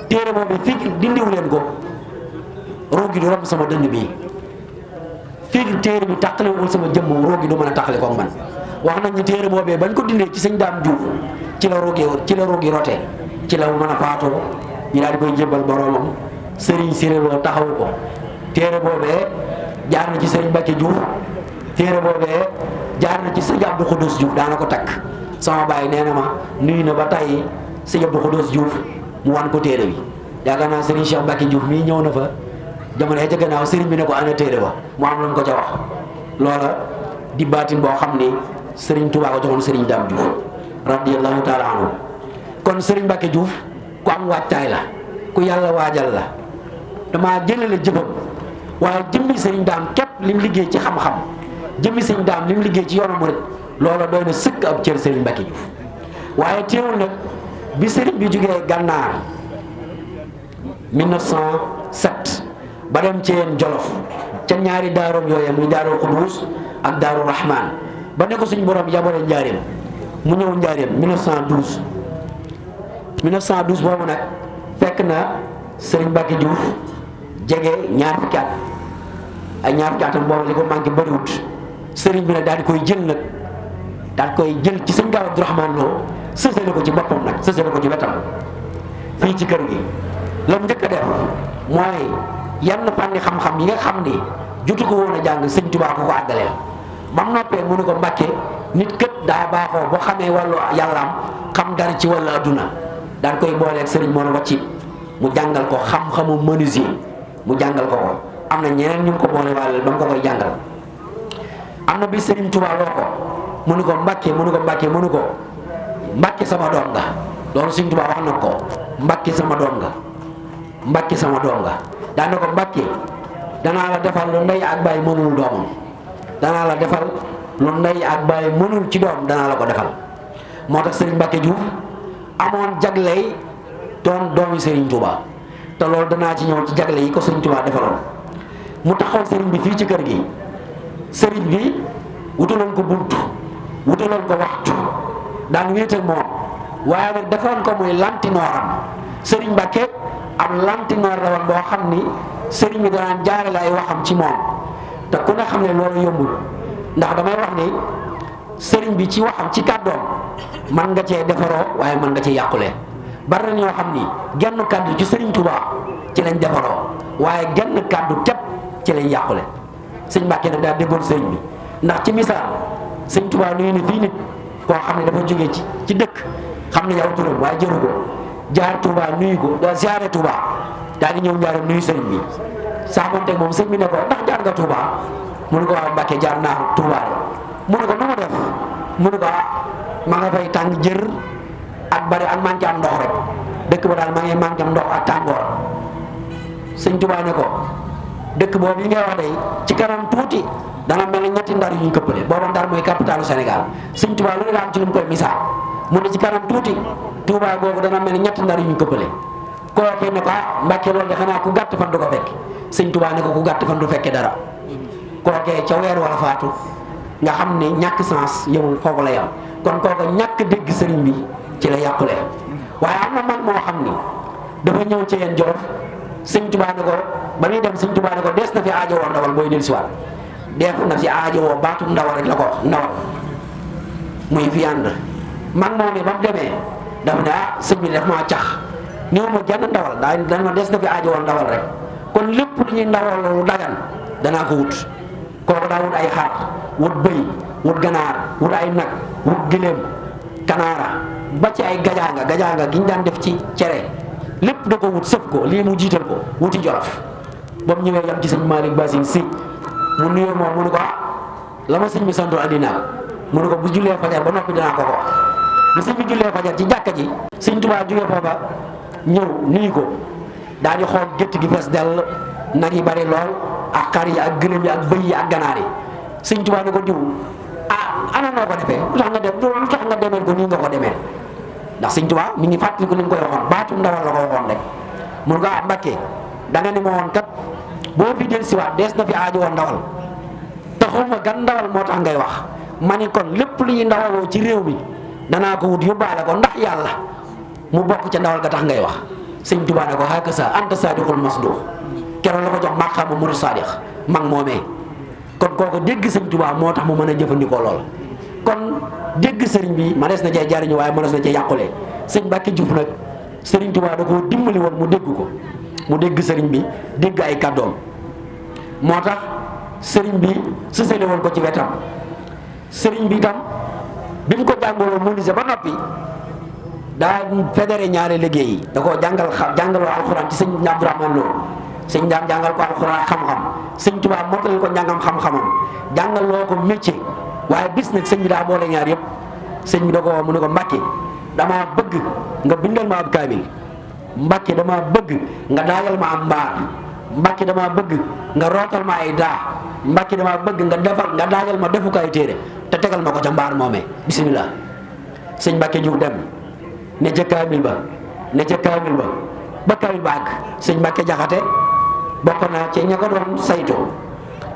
téere boobu fii dindiw leen ko ruu gi du romb sama dënn bii, fii téere bi tàqalewul sama jëmm ruu gi du mën a tàqale ko man. wax nañ ni téere boobee bañ ko dindee ci sëñ Daam Diouf ci la ruu gi rotee, ci la mën a faatoo. ñu daal di koy jébbal boromam. sëriñ Sirélo taxawu ko. téere boobee jaar na ci sëriñ Mbacke Diouf, téere boobee jaar na ci sëñ Abdou Khoudous Diouf daana ko takk. sama baay nee na ma nuyu na ba tey sëñ Abdou Khoudous Diouf mu wan ko téere bi. yaakaar naa sëriñ Cheikh Mbacke Diouf mii ñëw na fa jamono ya ca gannaaw sëriñ bi ne ko ana téere ba mu am lu mu ko ca wax. loola di baatin boo xam ni sëriñ Touba ko joxoon sëriñ Daam Diouf radiyallahu taala anhu. kon sëriñ Mbacke Diouf ku am waajtaay la, ku yàlla waajal la. damaa jëlale jëfam, waaye jëmmi sëriñ Daam képp lim liggéey ci xam-xam, jëmmi sëriñ Daam lim liggéey ci yoonu murit, loola doy na sëkk ab cër sëriñ Mbacke Diouf. waaye teewul nag bi sëriñ bi jógee gànnaar 1907 ba dem ci yeen Jolof ca ñaari daaroom yooya muy Daaru Xuduus ak Daaru Rahmaan ba ne ko suñ borom yabale njaareem mu ñëw njaareem 1912 1912 boobu nag fekk na Serigne Mbacke Diouf jege ñaar fukki at ay ñaar fukki atam boobu li ko manqué bëriwut Serigne bi nag daal di koy jël nag daal di koy jël ci sëñ Gaaw Abdourahmane Lo sësale ko ci boppam nag sësale ko ci wetam fii ci kër gi. la mu njëkk a def mooy yenn fànni xam-xam yi nga xam ni jotu ko woon a jàng sëñ Tuubaa ko àggaleel ba mu noppee mu ne ko Mbàkke nit kët daa baaxoo boo xamee wàllu yàllaam xam dara ci wàllu adduna daan koy booleeg sëriñ Mor Wacci mu jàngal ko xam-xamu menuisier mu jàngal ko am na ñeneen ñu ko boole wàll ba mu ko koy jàngal. am na bi sëriñ Tuubaa loo ko mu ne ko Mbàkke mu ne ko Mbàkke mu ne ko Mbàkke sama doom nga loolu sëriñ Tuubaa wax na ko Mbàkke sama doom nga Mbàkke sama doom nga daan na ko Mbàkke danaa la defal lu ndey ak bàyyi mënul doomam danaa la defal lu ndey ak bàyyi mënul ci doom danaa la ko defal moo tax Serigne Mbacke Diouf amoon jagley doon doomi Serigne Touba te loolu danaa ci ñëw ci jagle yi ko Serigne Touba defaloon mu taxaw Serigne bi fii ci kër gi Serigne bi wutaloon ko buntu wutaloon ko waxtu daan wéetal moom waaye nag defoon ko muy lantinooram Serigne Mbacke am lantinoor la woon boo xam ni Serigne bi danaan jaarale ay waxam ci moom te ku ne xam ne loolu yombul ndax damay wax ni Serigne bi ci waxam ci kàddoom man nga cee defaroo waaye man nga cee yàqule bari na ñoo xam ni genn kàddu ci Serigne Touba ci lañ defaroo waaye genn kàddu képp ci lañ yàqule sëñ Mbàkke nag daa déggoon Serigne bi ndax ci misaal sëñ Touba nuyu ni fii nit koo xam ne dafa jógee ci dëkk xam ne yow turam waaye jëru ko jaar Touba nuyu ko da ziare Touba daa di ñëw njaaram nuyu Serigne bi saafonteeg moom sëñ bi ne ko ndax jaar nga Touba mu ne ko waaw Mbàkke jaar naa Touba de mu ne ko nu ma def mu ne ko ma nga fay tàng jër ak bari ak manqué am ndox rek dëkk ba daal ma ngi manqué am ndox ak tàngoor sëñ Touba ne ko dëkk boobu yi ngay wax day ci kanam tuuti dana mel ni ñetti ndar yu ñu këppale booba Ndar mooy capitalu Sénégal sëñ Touba lu ne la am ci lu mu koy misaal mu ne ci kanam tuuti Touba googu dana mel ni ñetti ndar yu ñu këppale kookee ne ko Mbàkke loolu de xanaa ku gàtt fan du ko fekk sëñ Touba ne ko ku gàtt fan du fekkee dara kookee ca weer wala faatu nga xam ne ñàkk sens yëmul foofu la yam kon kooku ñàkk dégg sëriñ bi ci la yàqule waaye am na mag moo xam ni dafa ñëw ci yeen Jolof sëñ Touba ne ko ba muy dem sëñ Touba ne ko dees na fi aajowoo ndawal booy del siwaat def na fi aajowoo baatu ndawal rek la ko wax ndawal muy viande mag moo ne ba mu demee dafa ne sëñ bi def maa cax néew ma jenn ndawal daa ma des na fi aajowoo ndawal rek kon lépp lu ñuy ndawal lu dagan danaa ko wut kooku daa wut ay xar wut bëy wut ganaar wut ay nag wut giléem kanaara ba ci ay gajaanga gi ñu daan def ci cere lépp da ko wut sëf ko lii mu jiital ko wuti Jolof ba mu ñëwee yam ci sëñ Malick Basin si mu nuyoo moom mu ne ko la ma sëñ bi santoon andi naa mu ne ko bu jullee fajar ba noppi dinaa ko ko bu sëñ bi jullee fajar ci jàkka ji sëñ Tuubaa jógee foofa ñëw nuyu ko daal di xool gétt gi fees dell nag yi bari lool ak xar yi ak gëlëm yi ak bëy yi ak ganaar yi sëñ Tuubaa ne ko diw ana noo ko defee lu tax nga demee ko nii nga ko demee ndax sëñ Tuubaa mi ngi fàttali ko li nga koy waxoon baatu ndawal la ko waxoon rek mun nga Mbàkke da nga ne ma woon kat boo fi del siwaat dees na fi aajo woon ndawal taxul ma gan ndawal moo tax ngay wax ma ni kon lépp lu ñuy ndawaloo ci réew mi danaa ko wut yóbbaale ko ndax yàlla mu bokk ca ndawal ga tax ngay wax sëñ Tuubaa ne ko xaaka sa anta saadiqul masduux keroog la ko jox maqaama murid saadiq mag moomee kon kooku dégg sëñ Tuubaa moo tax mu mën a jëfandikoo lool kon dégg sëriñ bi ma des na cee jariñu waaye ma des na cee yàqule sëñ Mbàkke Juuf nag sëriñ Tuubaa da koo dimbali woon mu dégg ko mu dégg sëriñ bi dégg ay kàddoom moo tax sëriñ bi sësale woon ko ci wetam sëriñ bi tam bi mu ko jàngaloo menuisier ba noppi daa fédéré ñaari liggéey yi da koo jàngaloo alxuraan ci sëñ Abdourahmane Lo sëñ daam jàngal ko alxuraan xam-xam sëñ Tuubaa mottali ko njàngam xam-xamam jàngaloo ko métier waaye bis nag sëñ bi daa boole ñaar yëpp sëñ bi da ko mu ne ko Mbàkke damaa bëgg nga bindal ma ab kaamil Mbàkke damaa bëgg nga daajal ma am mbaar Mbàkke damaa bëgg nga rootal ma ay daa Mbàkke damaa bëgg nga daajal ma defukaay téere te tegal ma ko ca mbaar moomee bisimilah sëñ Mbàkke Juuf dem ne ca kaamil ba ba kaamil ba àgg sëñ Mbàkke Jaxate bokk naa ci ña ko doon saytu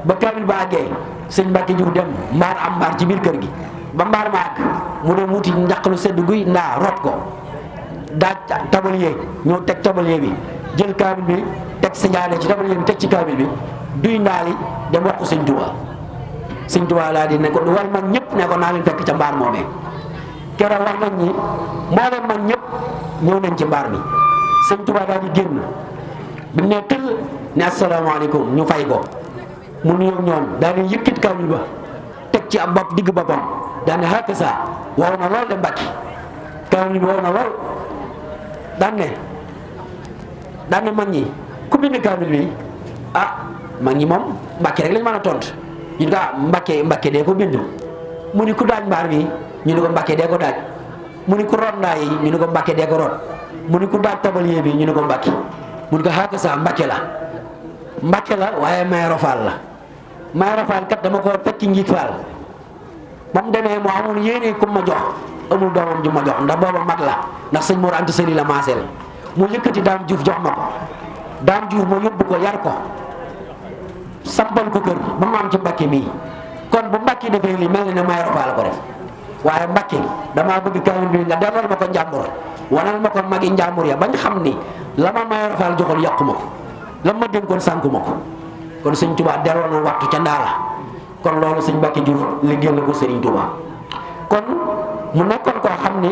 ba kaamil ba àggee sëñ Mbàkke Juuf dem mbaar am mbaar ci biir kër gi ba mbaar ma àgg mu dem wuti njaq lu sedd guy ndaa root ko daaj tablier ñëw teg tablier bi jël kaamil bi teg sajaada ci tablier bi teg ci kaamil bi duy ndaali dem wax ko sëñ Tuubaa sëñ Tuubaa laa di ne ko wal mag ñëpp ne ko naa leen fekk ca mbaar moomee keroog wax nañ ni mboolem mag ñëpp ñëw nañ ci mbaar mi sëñ Tuubaa daal di génn bi mu ne tëll ne asalaamaaleykum ñu fay ko mu nuyoo ñoom daal di yëkkit kaamil ba teg ci ab bopp digg boppam daal ne xàkk saa wow na lool de Mbàkke kaamil bi wow na lool daan ne mag ñi ku bind kaamil bi mag ñi moom Mbàkke rek lañ mën a tontu ñu ne ko Mbàkke dee ko bind mu ni ku daaj mbaar bi ñu ne ko Mbàkke dee ko daaj mu ni ku root ndaa yi ñu ne ko Mbàkke dee ko root mu ni ku daaj tabalier bi ñu ne ko Mbàkke mu ni ko xàkk saa Mbàkke la waaye Mayoro Fall la Mayoro Fall kat dama ko fekki njiit Fall ba mu demee moo amul yéene ku ma jox amul doomam ju ma jox ndax booba mag la ndax sëñ Mor Anta Sali la maaseel mu yëkkati Daam Juuf jox ma ko Daam Juuf ma yóbbu ko yar ko sampal ko kër ba mu am ci Mbàkke mii kon bu Mbàkke defee lii mel na ne Mayoro Fall la ko def waaye Mbàkke damaa bëgg kaamil bi nga delloo ma ko njàmbur wanal ma ko magi njàmbur ya bañ xam ni la ma Mayoro Fall joxoon yàqu ma ko la ma dénkoon sànku ma ko kon sëñ Tuubaa delloo na waxtu ca ndaala kon loolu sëñ Mbàkke Juuf liggéeyal na ko sëriñ Tuubaa kon mu nekkoon koo xam ni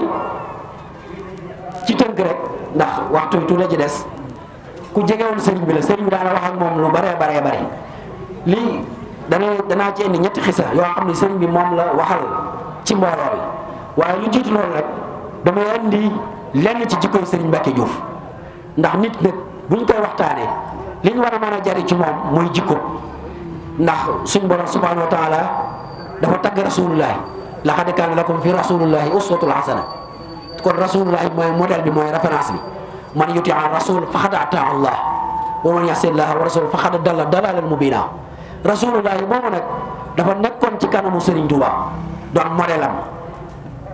ci tënk rek ndax waxtu wi tuuti ci des ku jegewoon sëriñ bi la sëriñ bi daana wax ak moom lu bare lii danaa ci indi ñetti xisa yoo xam ne sëriñ bi moom la waxal ci mbooloo bi waaye lu jiitu loolu rek damay indi lenn ci jikkoy sëriñ Mbàkke Juuf ndax nit nag buñ koy waxtaanee li ñu war a mën a jari ci moom mooy jikko ndax suñ borom subhanahu wa taala dafa tagg rasulullahi laqad kaana lakum fi rasulillahi uswatul hasana kon rasulullahi mooy modèle bi mooy référence bi man yuti an rasul faqad ataa Allah wa man yasi llaha wa rasul faqad dalla dalalan mubina rasulullahi boobu nag dafa nekkoon ci kanamu Serigne Touba doon modèle am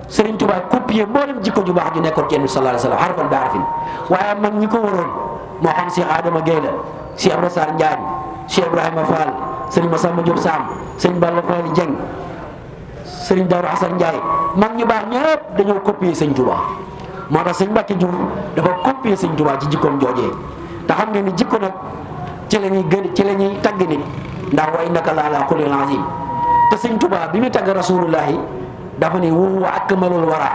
Serigne Touba copier mboolem jikko ju baax ju nekkoon ci Yonent bi sallallahu alayhi wa sallam harfan bi harfin waaye mag ñi ko waroon moo xam Cheikh Adama Gueye la Cheikh Ibra Sarr Njaañ Cheikh Ibrahima Fall Serigne Massamba Diop Sam Serigne Balla Fall Dieng Serigne Darou Assane Ndiaye mag ñu baax ñëpp dañoo copier Serigne Touba moo tax Serigne Mbacke Diouf dafa copier Serigne Touba ci jikkoom joojee te xam ngeen ni jikko nag ci la ñuy gën ci la ñuy tagg nit ndax wa innaka la ala xuluqin azim te Serigne Touba bi muy tagg rasulullahi dafa ni huwa akmalul wara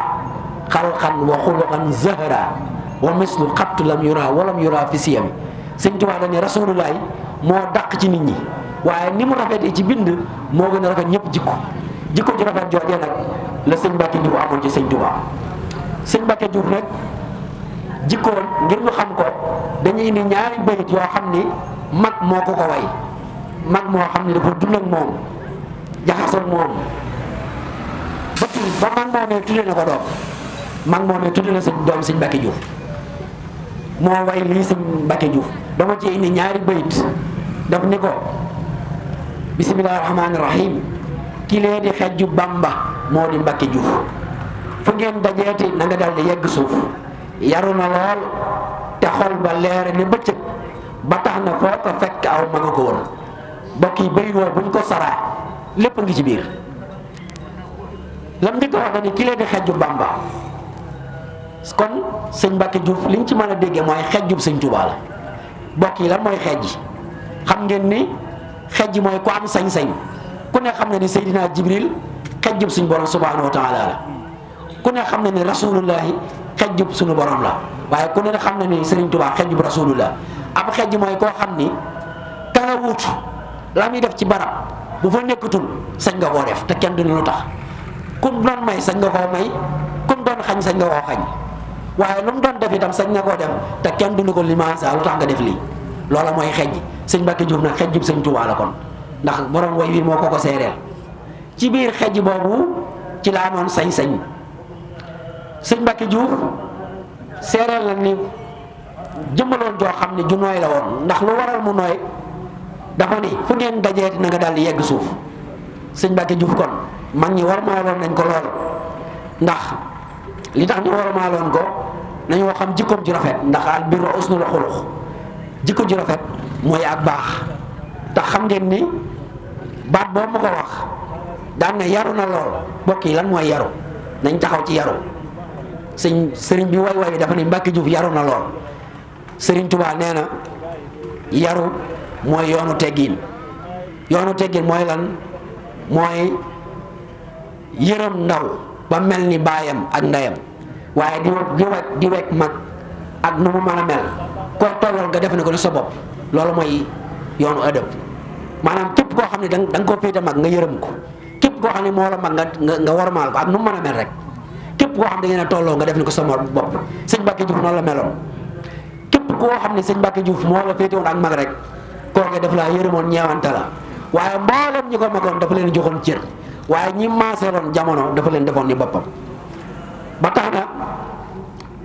xalqan wa xuluqan zahra wa mislu xattu lam yura walam yura fi siyami Serigne Touba dañuy rasulullahi moo dàq ci nit ñi waaye ni mu rafetee ci bind moo gën a rafet ñëpp jikko ji rafet joojee nag la sëñ Mbacke Diouf amoon ci sëñ Touba sëñ Mbacke Diouf nag jikkoon ngir ñu xam ko dañuy indi ñaari bayit yoo xam ni mag moo ko way mag moo xam ni dafa dund ak moom jaxasoo moom ba mag moomee tudde na ko doom mag moomee tudde na sëñ doom sëñ Mbacke Diouf moo way lii sëñ Mbacke Diouf dama ci indi ñaari bayit daf ni ko bismillahi rahmaani rahim ki lee di xejju Bamba moo di Mbacke Diouf fu ngeen dajeeti na nga dal di yegg suuf yaru na lool te xol ba leere ni bëccëg ba tax na foo ko fekk aw ma nga ko woon mbokk yi bayit woo buñ ko saraa lépp a ngi ci biir lam njëkk wax na ni ki lee di xejju Bamba kon sëñ Mbacke Diouf liñ ci mën a déggee mooy xejjub sëñ Touba la mbokk yi lan mooy xejj xam ngeen ni xejj mooy ku am sañ-sañ ku ne xam ne ni Seydina Jibril xejjub suñu borom subhanahu wa taala la ku ne xam ne ni rasulullahi xejjub suñu borom la waaye ku ne xam ne ni Serigne Touba xejjub rasulullah ab xejj mooy koo xam ni ka nga wut la muy def ci barab bu fa nekkatul sañ nga koo def te kenn du ne lu tax kum doon may sañ nga koo may kum doon xañ sañ nga koo xañ waaye lu mu doon def itam sañ nga koo def te kenn du ne ko limaasa lu tax nga def lii loola mooy xejj sëñ Mbacke Diouf nag xejjub sëñ Touba la kon ndax borom way wi moo ko seereel ci biir xejj boobu ci la amoon sañ-sañ sëñ Mbacke Diouf seereel la ni jëmmaloon joo xam ne ju nooy la woon ndax lu waral mu nooy dafa ni fu ngeen dajeeti na nga daal di yegg suuf sëñ Mbacke Diouf kon mag ñi war maaloon nañ ko lool ndax li tax ñu war maaloon ko nañoo xam jikkoom ju rafet ndax al birru husnul xuluq jikko ju rafet mooy ak baax tax xam ngeen ni baat boobu ma ko wax daan na yaru na lool mbokk yi lan mooy yaru nañ taxaw ci yaru sëriñ bi way dafa ne Mbàkke Juuf yaru na lool. Sëriñ Tuubaa nee na yaru mooy yoonu teggiin mooy lan mooy yërëm ndaw ba mel ni baayam ak ndeyam waaye di wekk mag ak nu mu mën a mel koo tollool nga def ne ko ne sa bopp loolu mooy yoonu ëdëb maanaam képp koo xam ne da nga koo féete mag nga yërëm ko képp koo xam ne moo la mag nga warmaal ko ak nu mu mën a mel rek képp koo xam ne da ngeen a tolloo nga def ne ko sa bopp sëñ Mbàkke Juuf noonu la meloon képp koo xam ne sëñ Mbàkke Juuf moo la féete woon ak mag rek kooke daf laa yërëmoon ñeewante la waaye mboolem ñi ko magoon dafa leen joxoon cër waaye ñi maaseeloon jamono dafa leen defoon ni boppam ba tax na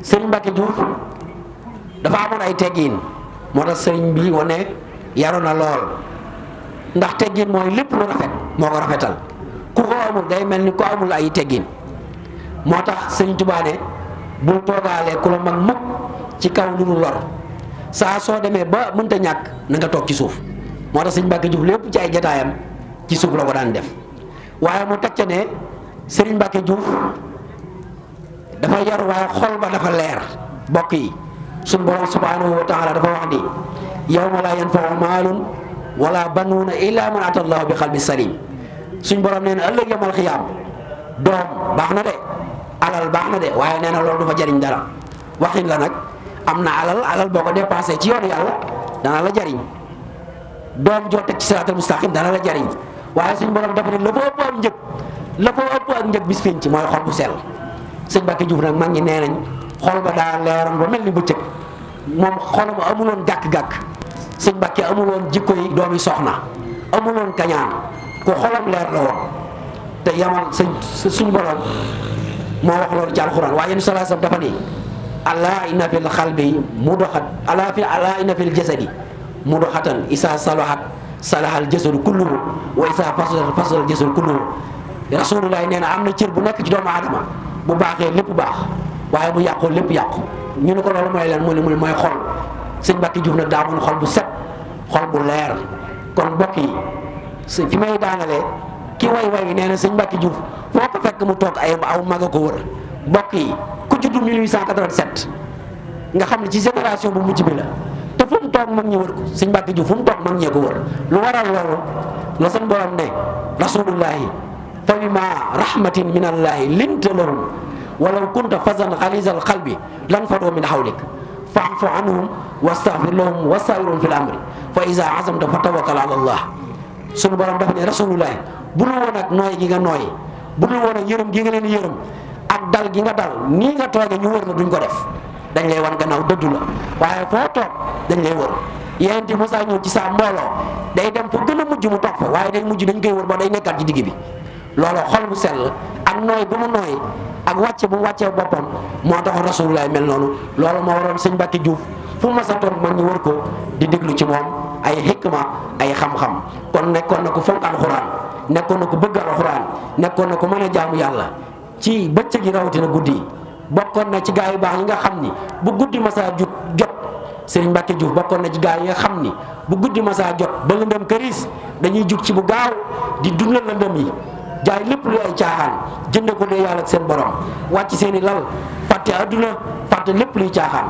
sëriñ Mbàkke Juuf dafa amoon ay teggiin moo tax sëriñ bi wane yaru na lool ndax teggiin mooy lépp lu rafet moo ko rafetal ku ko amul day mel ni ko amul ay teggiin moo tax sëriñ Tuubaa ne bul toogaalee ku la mag mukk ci kaw lu nu lor saa soo demee ba mënta ñàkk na nga toog ci suuf moo tax sëriñ Mbàkke Juuf lépp ci ay jataayam ci suuf la ko daan def waaye mu teg ca ne sëriñ Mbàkke Juuf dafa yaru waaye xol ba dafa leer bokk yi suñ borom subhanahu wa taala dafa wax ni yawma laa yanfau maalun wala banuuna illa man ata allahu bi qalbi salim suñ borom nee na ëllëg yamal xiyaam doom baax na de alal baax na de waaye nee na loolu du fa jariñ dara waxin la nag am na alal boo ko dépensé ci yoonu yàlla dana la jariñ doom joo teg ci siraatal mustaqim dana la jariñ waaye suñ borom dafa ne la fa ëpp ak njëg la fa ëpp ak njëg bis pénc mooy xol bu sell sëñ Mbàkke Juuf nag mag ñi nee nañ xol ba daa leeroon ba mel ni bëccëg moom xolam amuloon gàkk-gàkk sëñ Mbàkke amuloon jikko yi doomi soxna amuloon kañaan ku xolam leer la woon te yamal suñ borom moo wax loolu ci alxuraan waaye yéen salaa sam dafa ni alaa inna fil xalbi mudoxat alaa inna fil jasadi mudoxatan isa salahat salahal jasadu kulluhu wa isa fasadat jasadu kulluhu rasulullah nee na am na cër bu nekk ci doomu aadama bu baaxee lépp baax waaye bu yàqoo lépp yàqu ñu ne ko loolu mooy lan mu ne mooy xol sëñ Mbàkke Juuf nag daa amoon xol bu set xol bu leer kon mbokk yi fi may daanalee ki way nee na sëñ Mbàkke Juuf foo ko fekk mu toog aw mag a ko wër mbokk yi ku juddu 1887 nga xam ne ci génération bu mujj bi la te fu mu toog mag ñi wër ko sëñ Mbàkke Juuf fu mu toog mag ñee ko wër lu waral loolu la seen borom ne rasulullahi fa bima rahmatin min allahi linta lahum walaw kunta fazan xalisal xalbi lan fadoo min hawlik fa'fu anhum wastaghfir lahum wasawirhum fil amri fa iza azamta fa tawakkal ala allah sunu borom dafa ne rasulullahi bu dul woon ak nooy gi nga nooy bu dul woon ak yërëm gi nga leen yërëm ak dal gi nga dal nii nga toogee ñu wër la duñ ko def dañ lay wan gannaaw dëddu la waaye foo toog dañ lay wër yéen di Musaa ñëw ci saa mbooloo day dem fa gën a mujj mu toog fa waaye day mujj dañ koy wër ba day nekkaat ci digg bi loolu xol bu sell ak nooy bu mu nooy ak wàcce bu mu wàccee boppam moo tax rasulullah mel noonu loolu moo waroon sëñ Mbàkke Juuf fu ma sa toog man ñu wër ko di déglu ci moom ay xikma ay xam-xam kon nekkoon na ko fonk alxuraan nekkoon na ko bëgg alxuraan nekkoon na ko mën a jaamu yàlla ci bëccëg yi rawatina guddi yi bokkoon na ci gaa yu baax yi nga xam ni bu guddi masaa jot sëriñ Mbàkke Juuf bokkoon na ci gaa yi nga xam ni bu guddi masaa jot ba lëndëm këriis dañuy jug ci bu gaaw di dundal lëndëm yi jaay lépp lu ay caaxaan jënd ko dee yàlla ak seen borom wàcc seen i lal fàtte adduna fàtte lépp luy caaxaan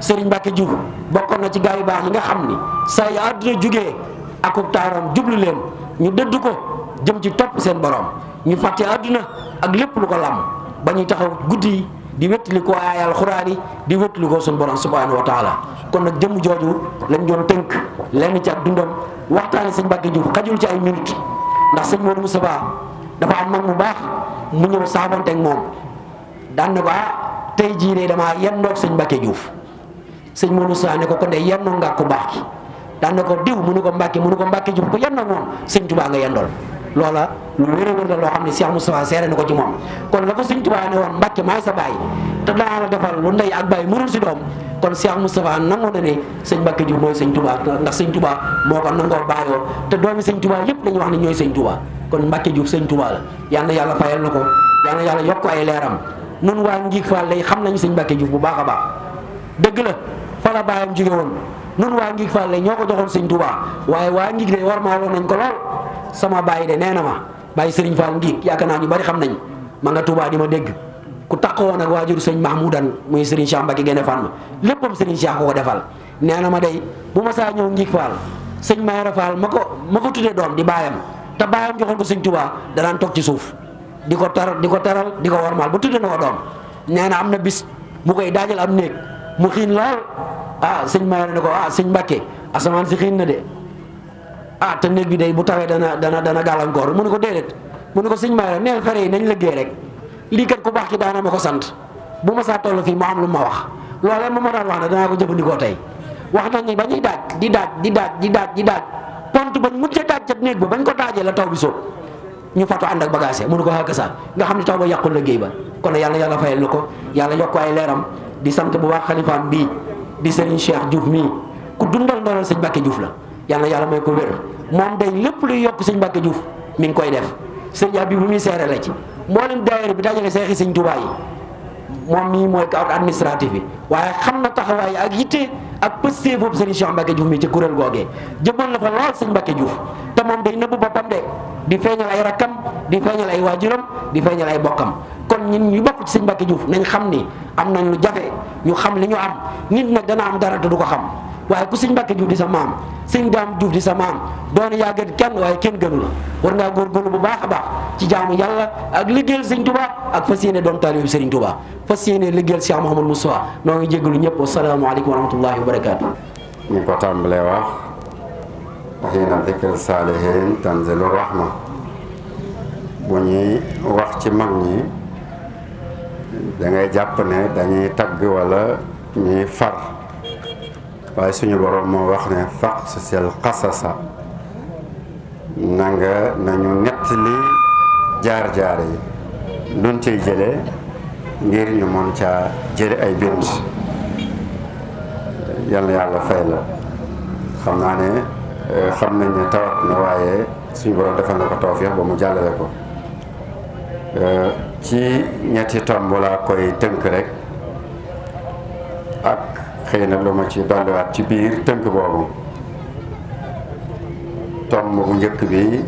sëriñ Mbàkke Juuf bokkoon na ci gaa yu baax yi nga xam ni saa yu adduna jugee akub taaram jublu leen ñu dëdd ko jëm ci topp seen borom ñu fàtte adduna ak lépp lu ko lam ba ñuy taxaw guddi yi di wettali ko ay alxuraan yi di wettali ko suñu borom subhanahu wa taala kon nag jëmm jooju lañ doon tënk lenn ci ak dundam waxtaane sëñ Mbàkke Juuf xajul ci ay minute ndax sëñ Modou Moustapha dafa am mag mu baax mu ñëw saabanteeg moom daan ne ko tey jii de damaa yendoog sëñ Mbàkke Juuf sëñ Modou Moustapha ne ko kon de yendoo nga ku baax ki daan ne ko diw mu nu ko Mbàkke Juuf ko yendoo moom sëñ Tuubaa nga yendool loola lu wér a wér la loo xam ne Cheikh Moustapha seere na ko ci moom kon la ko sëñ Tuubaa ne woon Mbàkke maay sa baay te danaa la defal lu ndey ak baay mënul si doom kon Cheikh Moustapha nangoo na ne sëñ Mbàkke Juuf mooy sëñ Tuubaa ndax sëñ Tuubaa moo ko nangoo baayoo te doomi sëñ Tuubaa yëpp dañuy wax ne ñooy sëñ Tuubaa kon Mbàkke Juuf sëñ Tuubaa la yal na yàlla fayal na ko yal na yàlla yokk ay leeram nun waa Ngiig Fall lay xam nañu sëñ Mbàkke Juuf bu baax a baax dëgg la fa la baayam jóge woon nun waa Ngiig Fall lay ñoo ko joxoon sëñ Tuubaa waaye waa Ngiig de war maa woon nañ ko lool sama baay de nee na ma bàyyi Sëriñ Fall Ngiig yaakaar naa ñu bari xam nañ ma nga Tuubaa di ma dégg ku taxawoon ak waajur sëñ Mahmoudan muy Serigne Cheikh Mbacke Gaïndé Fatma léppam Serigne Cheikh ko defal. nee na ma day bu ma saa ñëw Ngig Fall sëñ Mayoro Fall ma ko tuddee doom di baayam te baayam joxoon ko sëñ Touba danaan toog ci suuf di ko teral di ko warmaal ba tuddee na ko doom. nee na am na bis mu koy daajal am néeg mu xiin lool sëñ Mayoro ne ko sëñ Mbacke asamaan si xiin na de te néeg bi day bu tawee dana gàllankoor mu ne ko déedéet mu ne ko sëñ Mayoro neel fere yi nañ liggéey rek lii kat ku baax ki daana ma ko sant bu ma saa toll fii mu am lu ma wax loolee ma daan wax ne danaa ko jëfandikoo tey wax nañ ni ba ñuy daaj pont bañ mujjee daaj ca néeg ba bañ ko daajee la taw bi sóob ñu fatu ànd ak bagage mu ne ko xàkk sa nga xam ne taw ba yàqul liggéey ba kon yàlla fayal na ko yàlla yokk ay leeram di sant bu baax xalifaam bii di Serigne Cheikh Diouf mii ku dundal ndoolal sëñ Mbacke Diouf la yàlla may ko wér moom day lépp luy yokk sëñ Mbacke Diouf mi ngi koy def sëñ bi bu muy seere la ci mboolem daayira bi dajale seexi sëñ Touba yi moom mii mooy ak administratif bi waaye xam na taxawaay ak yitte ak pëstee boobu Serigne Cheikh Mbacke Diouf mi ci kuréel googee jëmmal na fa lool sëñ Mbacke Diouf te moom day nëbb boppam de di feeñal ay rakkam di feeñal ay waajuram di feeñal ay bokkam kon ñun ñu bokk ci sëñ Mbacke Diouf nañ xam ni am nañ lu jafe ñu xam li ñu am nit nag dana am dara te du ko xam waaye ku sëñ Mbacke Diouf di sa maam sëñ Daam Diouf di sa maam doon yaa gën kenn waaye kenn gënu la war ngaa góorgóorlu bu baax a baax ci jaamu yàlla ak liggéeyal sëñ Touba ak fas yéene doon taalibu Serigne Touba fas yéene liggéeyal Cheikh Mouhamadou Moustapha noo ngi jéggalu ñëpp wasalaamaaleykum wa rahmatullahi wa barakaatu. ñu ko tàmbalee wax xiina dikr saalihin tanzilu rahma bu ñuy wax ci mag ñi da ngay jàpp ne dañuy tagg wala ñuy far waaye suñu borom moo wax ne faqsusil qasasa nañu nettali jaar-jaar yi luñ ciy jële ngir ñu mën caa jële ay bind yal na yàlla fay la xam naa ne xam nañ ne tawat na waaye suñu borom defal na ko tawfiix ba mu jàllale ko ci ñetti tomb laa koy tënk rek ak xëy na lu ma ci dolliwaat ci biir tënk boobu tomb bu njëkk bi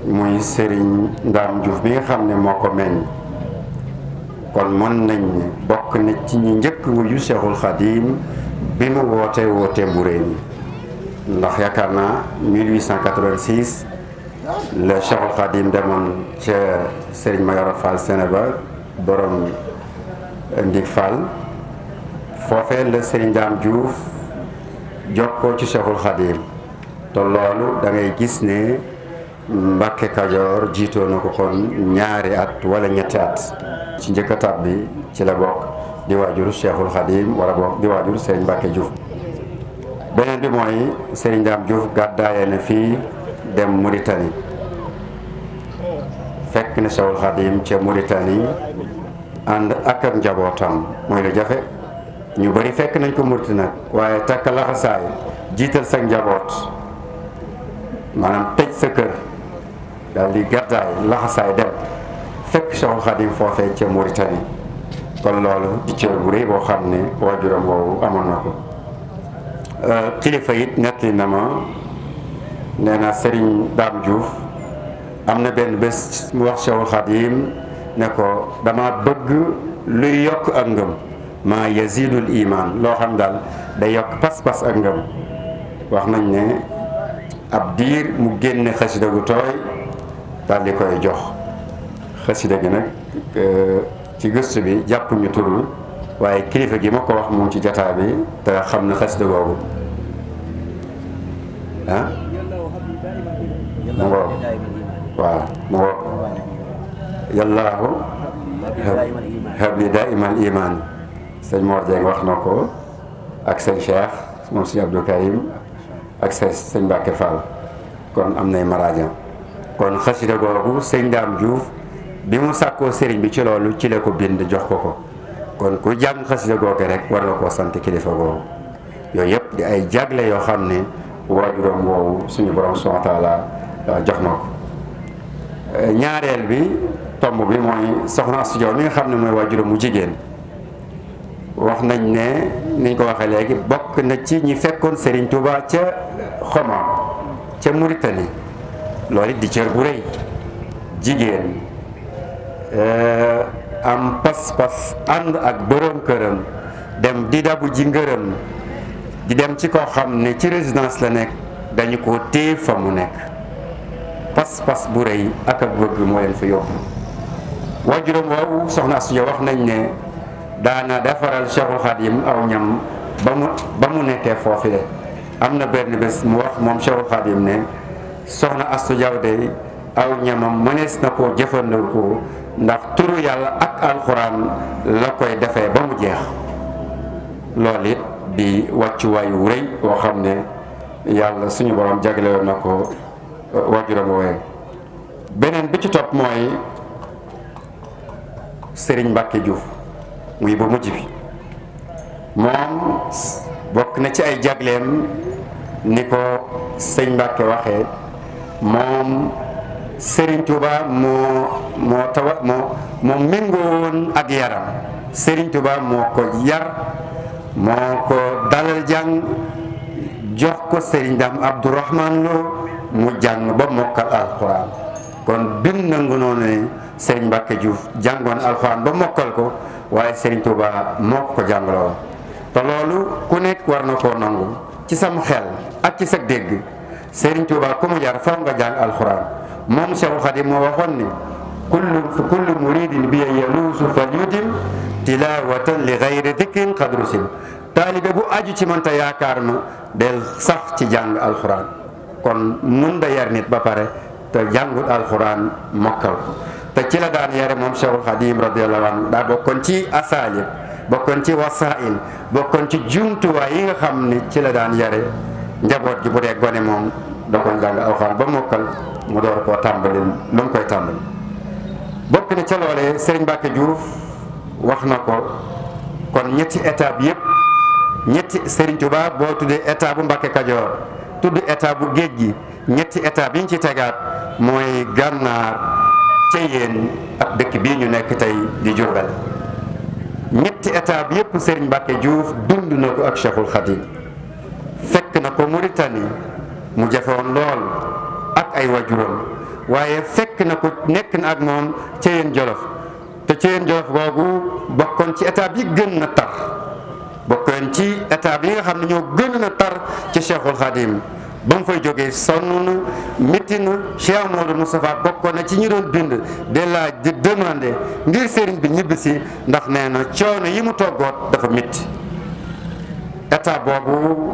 muy Serigne Ndam Diouf bi nga xam ne moo ko meññ kon mën nañ ne bokk na ci ñi njëkk wuyu Cheikhul Khadim bi mu woote bu réy mi ndax yaakaar naa 1886 le Cheikhul Khadim demoon ca Serigne Mayoro Fall Sénégal borom Ndig Fall foofee la Serigne Ndam Diouf jokkoo ci Cheikhul Khadim te loolu da ngay gis ne Mbàkke Kajoor jiitoo na ko kon ñaari at wala ñetti at ci njëkkatat bi ci la bokk di waajuru Cheikhul Khadim wala bokk di waajuru Serigne Mbacke Diouf beneen bi mooy Serigne Ndam Diouf gàddaaye na fii dem Mauritanie fekk na Cheikhul Khadim ca Mauritanie ànd ak njabootam mooy lu jafe ñu bari fekk nañ ko Mauritanie nag waaye takk laxasaay jiital sa njaboot maanaam tëj sa kër daal di gàddaay laxasaay dem fekk Cheikhul Khadim foofee ca Mauritanie kon loolu di cër bu rëy boo xam ne waajuram boobu amoon na ko kilifa it nettali na ma nee na Serigne Dame Diouf am na benn bés mu wax Cheikhul Khadim ne ko dama bëgg luy yokk ak ngëm maa yazidul iman loo xam daal day yokk pas-pas ak ngëm wax nañ ne ab diir mu génne xasida gu tooy daal di koy jox xasida gi nag ci gëstu bi jàpp ñu turul waaye kilifa gi ma ko wax moom ci jataa bi te xam na xasida googu mu ngoo waaw mu ngoo yallaahu habli daimal iman sëñ Mor Dieng wax na ko ak sëñ Cheikh moom sëñ Abdou Karim ak sëñ Mbacke Fall kon am nay maraaja kon xasida googu sëñ Ndam Diouf bi mu sàkkoo sëriñ bi ci loolu ci la ko bind jox ko kon ku jàng xasida googu rek war nga koo sant kilifa googu yooyu yëpp di ay jagle yoo xam ne waajuram woowu suñu borom subhanahu wa taala jox na ko ñaareel bi tomb bi mooy soxna Astou Diaw mi nga xam ne mooy waajuram mu jigéen wax nañ ne niñ ko waxee léegi bokk na ci ñi fekkoon Serigne Touba ca Xoma ca Mauritanie loolu it di cër bu rëy jigéen am pas-pas ànd ak borom këram dem di dabu ji ngërëm di dem ci koo xam ne ci résidence la nekk dañu ko téye fa mu nekk pas-pas bu rëy ak bëgg moo leen fa yóbbu. waajuram woowu soxna Astou Diaw wax nañ ne daana defaral Cheikhul Khadim aw ñam ba mu nekkee foofu de am na benn bés mu wax moom Cheikhul Khadim ne soxna Astou Diaw de aw ñamam mënees na koo jëfandikoo ndax turu yàlla ak alxuraan la koy defee ba mu jeex. loolu it di wàccuwaayu rëy boo xam ne yàlla suñu borom jaglewoon na ko waajuram wooye. beneen bi ci topp mooy Serigne Mbacke Diouf muy bu mujj bi moom bokk na ci ay jagleem ni ko sëñ Mbacke waxee moom Serigne Touba moo méngoowoon ak yaram. Serigne Touba moo ko yar moo ko dalal jàng jox ko Serigne Dame Abdourahman Lo mu jàng ba mokkal alxuraan kon bind nangu noonu ne Serigne Mbacke Diouf jàngoon alxuraan ba mokkal ko waaye Serigne Touba moo ko jàngaloo te loolu ku nekk war na koo nangu ci sam xel ak ci sa dégg Serigne Touba ku mu jar faw nga jàng alxuraan moom Cheikhul Khadim moo waxoon ni kullu muridin bi yaluusu fal yudim tilawatan li gayri dikrin qadrusin taalibe bu aju ci man te yaakaar ma del sax ci jàng alxuraan kon mun da yar nit ba pare te jàngut alxuraan mokkal ko te ci la daan yare moom Cheikhul Khadim radiyallahu anhu daa bokkoon ci asaalib bokkoon ci wasail bokkoon ci jumtuwaay yi nga xam ne ci la daan yare njaboot gi bu dee gone moom da ko jàng alxuraan ba mokkal mu door koo tàmbali lu mu koy tàmbali. bokk na ca loolee Serigne Mbacke Diouf wax na ko kon ñetti étape yëpp ñetti Serigne Touba boo tuddee étape bu Mbacke Kajoor tudd étape bu géej gi ñetti étape yi ñu ci tegaat mooy gànnaar ca yéen ak dëkk bii ñu nekk tey di Diourbel ñetti étape yëpp Serigne Mbacke Diouf dund na ko ak Cheikhul Khadim fekk na ko Mauritanie mu jafewoon lool ak ay wajuram waaye fekk na ko nekk na ak moom ca yéen Jolof te ca yéen Jolof googu bokkoon ci étape yi gën na tar bokkoon ci étape yi nga xam ne ñoo gën na tar ci Cheikhul Khadim ba mu fay jógee sonn na métti na Cheikh Amadou Moustapha bokkoon na ci ñi doon bind de laaj di demander ngir sëriñ bi ñibbisi ndax nee na coono yi mu toggoot dafa métti étape boobu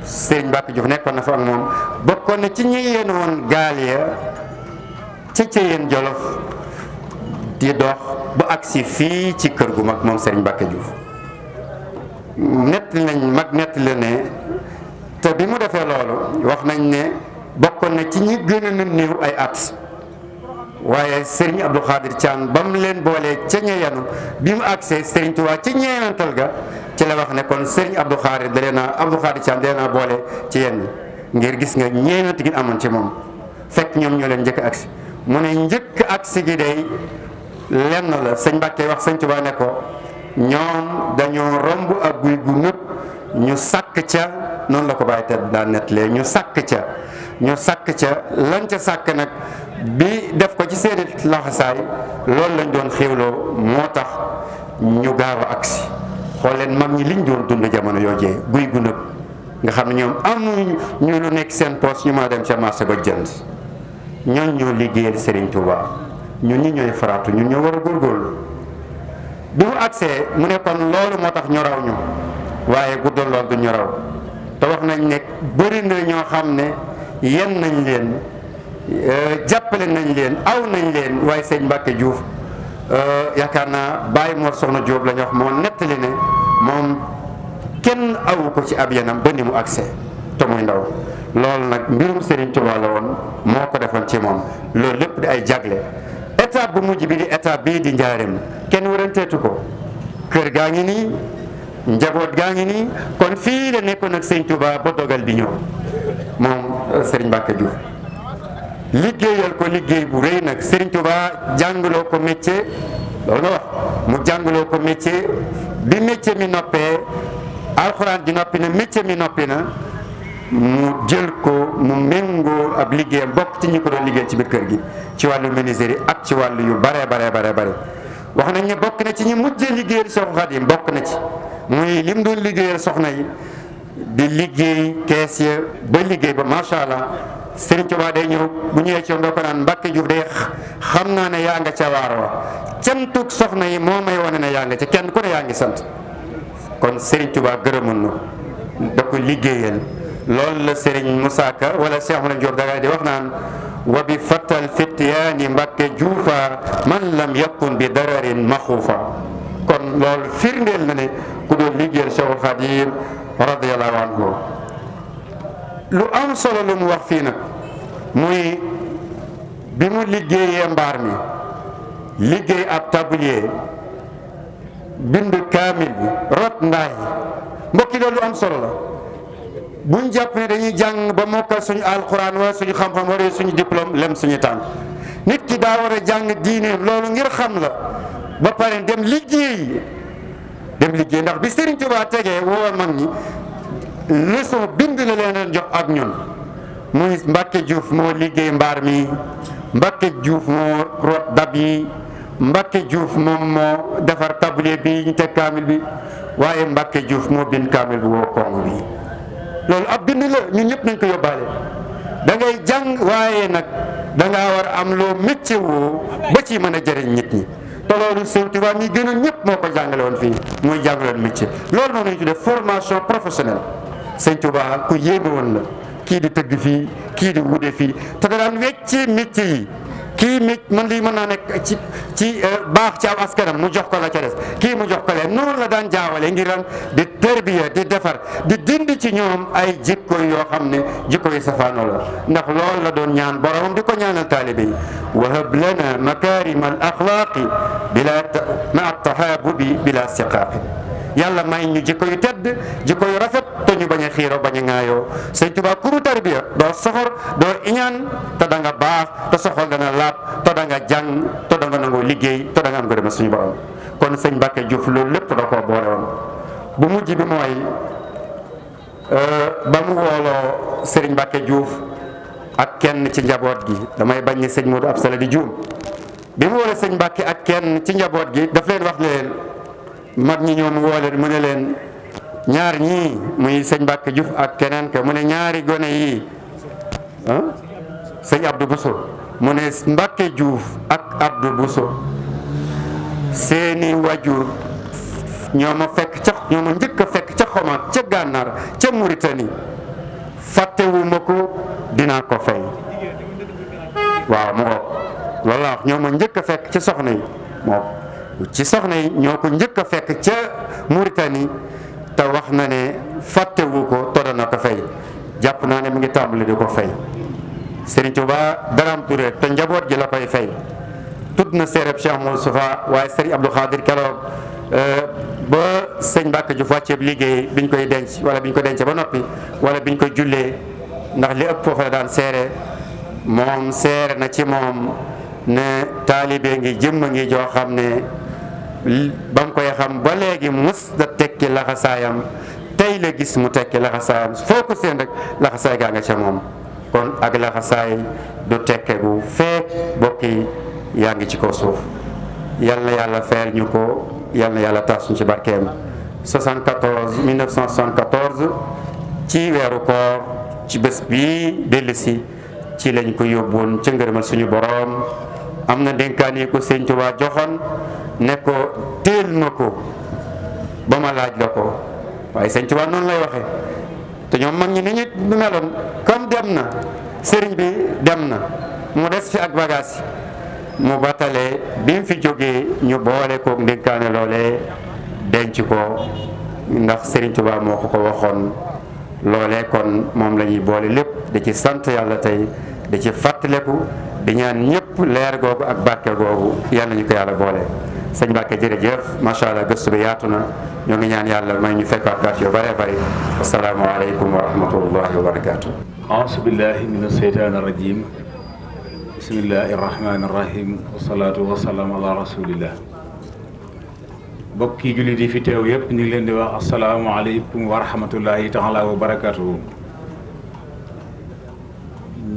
Serigne Mbacke Diouf nekkoon na fa ak moom bokkoon na ci ñi yéen woon gaal ya ca yéen Jolof di dox ba agsi fii ci kër gu mag moom Serigne Mbacke Diouf nett nañ mag nett la ne te bi mu defee loolu wax nañ ne bokkoon na ci ñi gën a néew ay at waaye Serigne Abdou Khadir Thian ba mu leen boolee ca ñeyanu bi mu agsee Serigne Touba ci ñeenantal ga ci la wax ne kon Serigne Abdou Khadir Thian da leen a boole ci yenn ngir gis nga ñeenanti gi amoon ci moom fekk ñoom ñoo leen njëkk agsi mu ne njëkk agsi gi day lenn la sëñ Mbàkke wax sëñ Touba ne ko ñoom dañoo romb ak guy gu nëpp ñu sàkk ca noonu la ko bàyyi te daan nettalee ñu sàkk ca lañ ca sàkk nag bi def ko ci seeni laxasaay loolu lañ doon xéwloo moo tax ñu gaaw a agsi xool leen mag ñi liñ doon dund jamono yoojee guy gu nëpp nga xam ne ñoom amuñ ñu lu nekk seen poos ñu mën a dem ca marché ba jënd ñooñ ñoo liggéeyal Serigne Touba ñun ñi ñooy faratu ñun ñoo war a góorgóorlu bi mu agsee mu ne kon loolu moo tax ñu raw ñu waaye guddal lool du ñu raw te wax nañ ne bëri na ñoo xam ne yen nañ leen jàppale nañ leen aw nañ leen waaye sëñ Mbacke Diouf yaakaar naa Baye Mor Soxna Diop la ñu wax moo nettali ne moom kenn awu ko ci ab yenam ba ni mu agsee te muy ndaw loolu nag mbirum Serigne Touba la woon moo ko defoon ci moom loolu lépp di ay jagle étape bu mujj bi di étape bii di njaareem kenn waranteetu ko kër gaa ngi nii njaboot gaa ngi nii kon fii la nekkoon ak Serigne Touba ba dogal di ñëw moom Serigne Mbacke Diouf liggéeyal ko liggéey bu rëy nag Serigne Touba jàngaloo ko métier loolu nga wax mu jàngaloo ko métier bi métier mi noppee alxuraan di noppi na métier mi noppi na mu jël ko mu méngoo ab liggéeyam bokk ci ñi ko doon liggéey ci biir kër gi ci wàllu menuiserie ak ci wàllu yu bare wax nañ ne bokk na ci ñi mujjee liggéeyal Cheikh Khadim bokk na ci muy lim doon liggéeyal soxna yi di liggéey kees ya ba liggéey ba macha allah Serigne Touba day ñëw bu ñëwee ci yow doo ko naan Mbacke Diouf day xam naa ne yaa nga ca waar wa cantuk soxna yi moo may wane ne yaa nga ca kenn ku ne yaa ngi sant kon Serigne Touba gërëmoon na da ko liggéeyal loolu la Serigne Moussa Ka wala Cheikh Mouhamed Diop da ngay di wax naan wa bi fatal fityaani Mbacke Dioufa man lam yakun bi dararin maxuufa kon loolu firndeel na ne ku doon liggéeyal Cheikh Khadim radiyallahu anhu lu am solo lu mu wax fii nag muy bi mu liggéeyee mbaar mi liggéey ab tablier bind kaamil bi rot ndaay mbokki loolu lu am solo la buñ jàpp ne dañuy jàng ba mokkal suñu alxuraan wala suñu xam-xam wala suñu diplôme lem suñu tànk nit ki daa war a jàng diineem loolu ngir xam la ba pare dem liggéey ndax bi Serigne Touba tegee woo mag ñi leçon bind la leen jox ak ñun muy Mbacke Diouf moo liggéey mbaar mi Mbacke Diouf moo rot dab yi Mbacke Diouf moom moo defar tablier bi ñu teg kaamil bi waaye Mbacke Diouf moo bind kaamil bi woo kong bi loolu ab bind la ñun ñëpp nañ ko yóbbaale da ngay jàng waaye nag da ngaa war a am loo métier woo ba ci mën a jëriñ nit ñi te loolu Sëñ Tuubaa mi gën a ñëpp moo ko jàngale woon fii muy jàngale woon métier loolu moom la ñu tuddee formation professionnelle Sëñ Tuubaa ku yéeme woon la kii di tëgg fii kii di wude fii te da daan weccee métier yi kii man lii mën naa nekk ci baax ci aw askanam mu jox ko la ca des kii mu jox ko leen noonu la daan jaawale ngir lan di terbiya di defar di dindi ci ñoom ay jikko yoo xam ne jikko yi safaanoo la ndax loolu la doon ñaan boromam di ko ñaanal taalibe yi wahab lana makarima al axlaaqi ma tahabubi bila siqaaqi yàlla may ñu jikko yu tedd jikko yu rafet te ñu bañ a xiiroo bañ a ŋaayoo Sëñ Tuubaa ku mu tarbiya doo soxor doo iñaan te da nga baax te soxol dana laab te da nga jàng te da nga nangoo liggéey te da nga am gërëm suñu borom kon sëñ Mbacke Diouf loolu lépp da koo boole woon bu mujj bi mooy ba mu wooloo Serigne Mbacke Diouf ak kenn ci njaboot gi damay bañ ni sëñ Modou Absala di juum bi mu woolee sëñ Mbacke ak kenn ci njaboot gi daf leen wax leen mag ñi ñoom woo leen mu ne leen ñaar ñii muy sëñ Mbacke Diouf ak keneen ka mu ne ñaari gone yii sëñ Abdou Bousso mu ne Mbacke Diouf ak Abdou Bousso seeni wajur ñoo ma njëkk a fekk ca Xomaat ca Gànnaar ca Mauritanie fàttewuma ko dinaa ko fay waaw mu ngoog loolu la wax ñoo ma njëkk a fekk ca soxna yi moom ci soxna yi ñoo ko njëkk a fekk ca Mauritanie te wax na ne fàttewu ko te na ko fay jàpp naa ne mi ngi tàmbali di ko fay Serigne Touba Daraam Touré te njaboot gi la koy fay tudd na seereb Cheikh Moustapha waaye Serigne Abdou Khadir keroog ba sëñ Mbacke Diouf wàcceeb liggéey biñ koy denc wala biñ ko dencee ba noppi wala biñ koy jullee ndax li ëpp foofu la daan seere moom seere na ci moom ne taalibe ngi jëmm ngi joo xam ne ba mu koy xam ba léegi mus da tekki laxasaayam tey la gis mu tekki laxasaayam foo ko seen rek laxasaay gaa nga ca moom kon ak laxasaay du tekke bu feek bokk yi yaa ngi ci kaw suuf yal na yàlla fayal ñu ko yal na yàlla taas ñu ci barkeem 1974 ci weeru koor ci bés bii dellusi ci lañ ko yóbboon ca ngërëmal suñu boroom am na dénkaan ko Sëñ Tuubaa joxoon ne ko téel ma ko ba ma laaj la ko waaye Sëñ Tuubaa noonu lay waxee te ñoom mag ñi ni ñu meloon comme dem na sëriñ bi dem na mu des fi ak bagage mu batale bi mu fi jógee ñu boole koog ndénkaane loolee denc ko ndax Sëriñ Tuubaa moo ko waxoon loolee kon moom la ñuy boole lépp da ci sant yàlla tey da ci fàttaleku di ñaan ñëpp leer googu ak barke googu yàlla ñu ko yàlla boole. sëñ Mbacke jërëjëf macha allah gëstu bi yaatu na ñoo ngi ñaan yàlla may ñu fekk ak yu bëree bëri asalaamaaleykum wa rahmatullahi wa barakaatu. auzu billahi min asheytaani rajim bismillahi rahmaani rahim wasalaatu wasalaam ala rasulillah. mbokki jullit yi fi teew yëpp ñu ngi leen di wax asalaamaaleykum wa rahmatullahi taala wa barakaatu.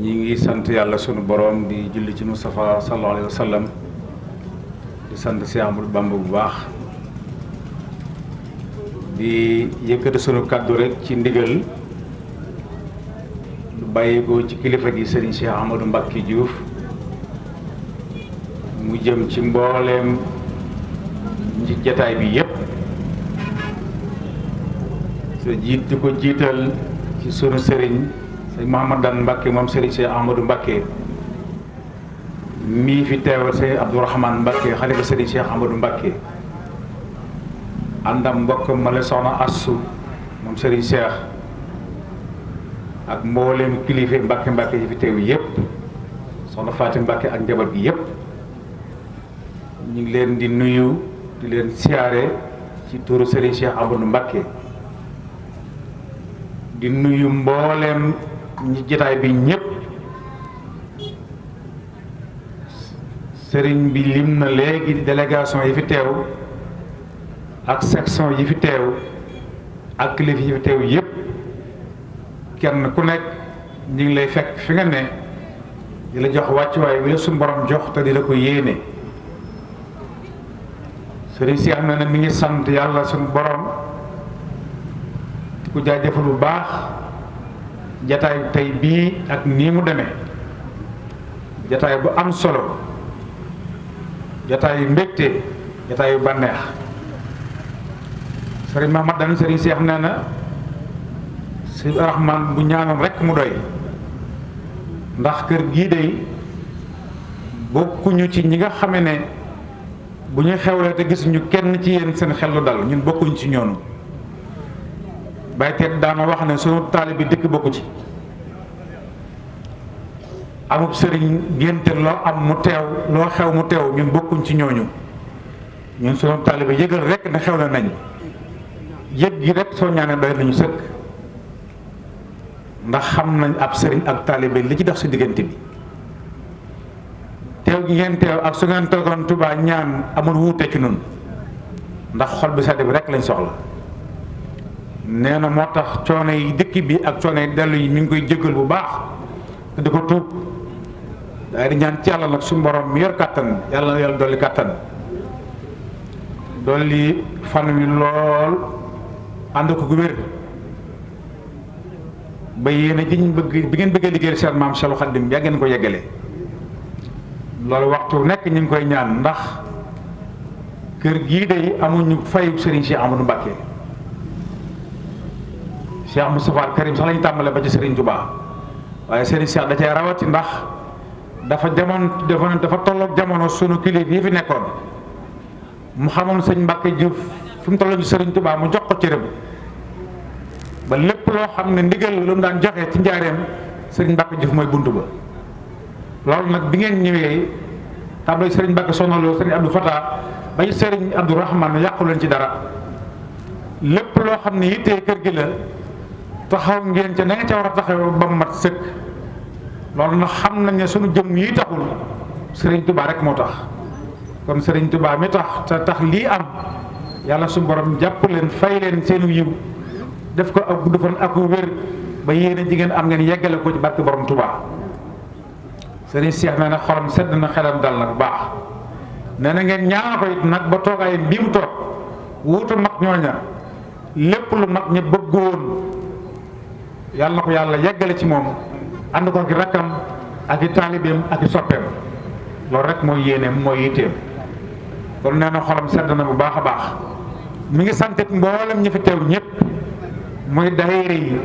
ñi ngi sant yàlla sunu borom di julli ci Moustapha sallallahu alayhi wa sallam di sant Cheikh Ahmadou Bamba bu baax di yëkkati sunu kàddu rek ci ndigal lu bàyyi ko ci kilifa gi Serigne Cheikh Ahmadou Mbacké Diouf mu jëm ci mbooleem ci jataay bi yépp di ko jiital ci sunu sëriñ sëñ Mouhamadan Mbacké moom sëriñ Cheikh Ahmadou Mbacké mii fi teewal sëñ Abdourahmane Mbacké xalifa sëriñ Cheikh Ahmadou Mbacké àndam mbokk ma la soxna Assu moom sëriñ Cheikh ak mbooleem kilifa Mbacké yi fi teew yépp soxna Fatim Mbacké ak njaboot gi yépp ñu ngi leen di nuyu di leen siyaare ci turu sëriñ Cheikh Ahmadou Mbacké di nuyu mbooleem ñi jotaay bi ñépp sëriñ bi lim na léegi délégation yi fi teew ak section yi fi teew ak kilifa yi fi teew yépp kenn ku nekk ñu ngi lay fekk fi nga ne di la jox wàccuwaay wi la suñu borom jox te di la ko yéene sëriñ si am na ne mi ngi sant yàlla suñu borom ku jaajëfal bu baax jataay tey bii ak nii mu demee jataay bu am solo jataay yu mbégte jataay yu bànneex sëriñ Mahamadan sëriñ Seex nee na si Rahmaan bu ñaanoon rekk mu doy ndax kër gii dey bokkuñu ci ñi nga xame ne bu ñu xewlee te gis ñu kenn ci yéen seen xel lu dal ñun bokkuñ ci ñoonu bayteet daana wax ne sunu taalibe bi dëkk bokku ci amub sëriñ ngénte loo am mu teew loo xew mu teew ñun bokkuñ ci ñooñu ñun sunu taalibe bi yëgal rek ne xew na nañ yëg gi rek soo ñaanee doy nañu sëkk ndax xam nañ ab sëriñ ak taalibe li ci def si diggante bi teew gi ngeen teew ak su ngeen toogoon Tuubaa ñaan amul wuute ci nun ndax xol bi sedd bi rek lañ soxla nee na moo tax coono yi dëkk bi ak coono yi dellu yi mi ngi koy jéggal bu baax te di ko tuub daay di ñaan ci yàlla nag suñu borom mi yor kàttan yàlla na yàlla dolli kàttan dolli fan wi lool ànd ko gu wér ba yéene ji ñu bëgg bi ngeen bëggee liggéeyal seen maam Cheikh Khadim yaa ngeen ko yeggale loolu waxtu nekk ñu ngi koy ñaan ndax kër gii de amuñu fayu Serigne Cheikh Amadou Mbacké Cheikh Moustapha Karim sax lañu tàmbale ba ci Serigne Touba waaye Serigne Cheikh da cee rawati ndax dafa tolloog jamono sunu kilifa yi fi nekkoon mu xamoon sëñ Mbacké Diouf fi mu tolloo ci Serigne Touba mu jox ko cërëm ba lépp loo xam ne ndigal lu mu daan joxe ci njaareem Serigne Mbacké Diouf mooy buntu ba loolu nag bi ngeen ñëwee tàmbali Serigne Mbacké sonaloo Serigne Abdou Fatah ba ci Serigne Abdou Rahman yàqu leen ci dara lépp loo xam ne yittee kër gi la taxaw ngeen ca na nga ca war a taxaw ba mu mat sëkk loolu nag xam nañ ne sunu jëm yi taxul Serigne Touba rek moo tax kon Serigne Touba mi tax te tax lii am yàlla su borom jàpp leen fay leen seenu yiw def ko ak gudd fan ak wér ba yéene jigéen am ngeen yeggale ko ci barke borom Touba Serigne Cheikh nee na xolam sedd na xelam dal na bu baax nee na ngeen ñaana ko it nag ba toogaay bii mu toog wuutu mag ñooña lépp lu mag ña bëggoon yàlla na ko yàlla yeggale ci moom ànd ko ki rakkam ak i taalibeem ak i soppeem loolu rek mooy yéeneem mooy yitteem kon nee na xolam sedd na bu baax a baax mi ngi santit mboolem ñi fi teew ñëpp muy daayira yi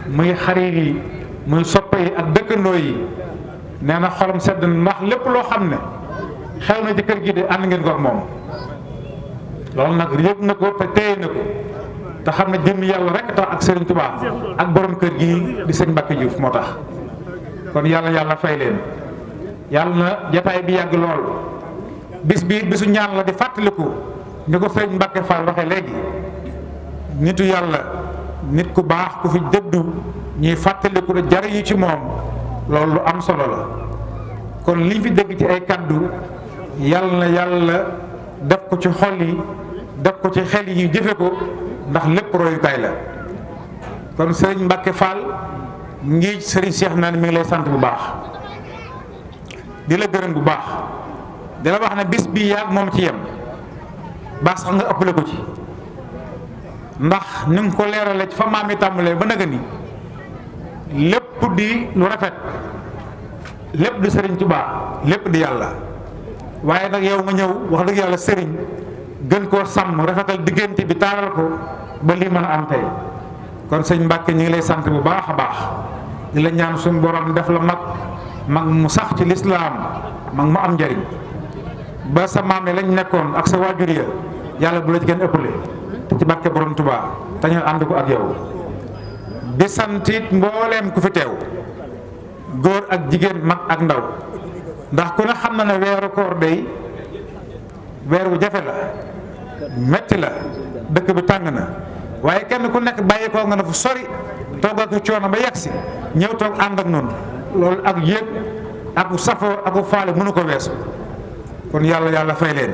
muy xarit yi muy soppe yi ak dëkkandoo yi nee na xolam sedd na ndax lépp loo xam ne xew na ci kër gi de ànd ngeen ko ak moom loolu nag yëg na ko te téye na ko te xam ne jëm yàlla rek tax ak Serigne Touba ak borom kër gi di sëñ Mbacké Diouf moo tax kon yàlla fay leen yàlla na jataay bi yàgg lool bis bi bisu ñaan la di fàttaliku ni ko sëñ Mbacké Fall waxee léegi nitu yàlla nit ku baax ku fi dëddu ñuy fàttaliku la jariñu ci moom loolu lu am solo la kon liñ fi dégg ci ay kaddu yàlla na yàlla def ko ci xol yi def ko ci xel yi ñu jëfe ko ndax lépp royukaay la kon sëriñ Mbacké Fall ngi sëriñ Cheikh naa ne mi ngi lay sant bu baax di la gërëm bu baax di la wax ne bis bii yaag moom ci yem baax sax nga ëppale ko ci ndax ni nga ko leerale ci fa maam yi tàmbalee ba naga ni lépp di lu rafet lépp di sëriñ Tuubaa lépp di yàlla waaye nag yow nga ñëw wax dëgg yàlla sëriñ gën koo sàmm rafetal diggante bi taaral ko ba lii mën a am tey kon sëñ Mbàkke ñu ngi lay sant bu baax a baax di la ñaan suñu borom def la mag mu sax ci lislaam mag mu am njariñ ba sa maam yi lañ nekkoon ak sa waajur ya yàlla bu la ci gën ëppale te ci barke borom Tuubaa te ñu ànd ko ak yow di sant it mbooleem ku fi teew góor ak jigéen mag ak ndaw ndax ku ne xam na ne weeru koor day weer wu jafe la metti la dëkk bi tàng na waaye kenn ku nekk bàyyi koo nga ne fu sori toog ak coono ba yegsi ñëw toog ànd ak noonu loolu ak yéeg ak safoo ak faale mënu ko weesu kon yàlla fay leen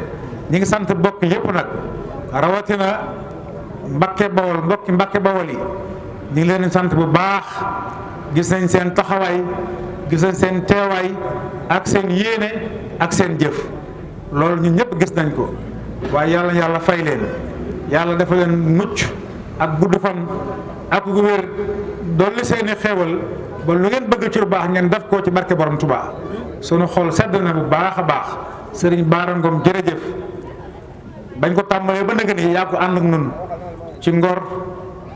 ñi ngi sant bokk yépp nag rawatina mbokki Mbàkke Bawol yi ñu ngi leen sant bu baax gis nañ seen taxawaay gis nañ seen teewaay ak seen yéene ak seen jëf loolu ñun ñëpp gis nañ ko waaye yàlla fay leen yàlla dafa leen mucc ak gudd fan ak wér dolli seeni xéewal ba lu ngeen bëgg ci lu baax ngeen def koo ci barke borom Tuubaa sunu xol sedd na bu baax a baax sëriñ Baara Ngom jërëjëf bañ ko tàmbalee ba nëgë ni yaa ko ànd ak nun ci ngor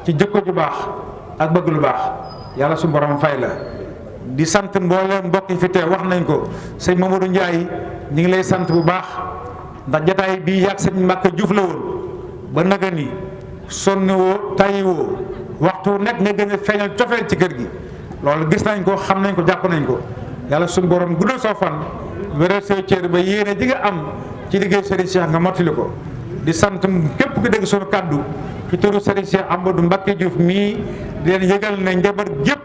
ci jikko ju baax ak bëgg lu baax yàlla su borom fay la di sant mbooleem mbokk yi fi teew wax nañ ko sëñ Mamadou Ndiaye ñu ngi lay sant bu baax ndax jataay bii yàgg sëñ Mbàkke Juuf la woon ba nëgë ni sonni woo tàyyi woo waxtu nekk nga gën a feeñal cofeel ci kër gi loolu gis nañ ko xam nañ ko jàpp nañ ko yàlla suñu borom guddal soo fan wéral say cër ba yéene ji nga am ci liggéey Serigne Cheikh nga mottali ko di sant képp ku dégg suñu kàddu ci turu Serigne Cheikh Amadou Mbacke Diouf mii di leen yëgal ne njaboot gépp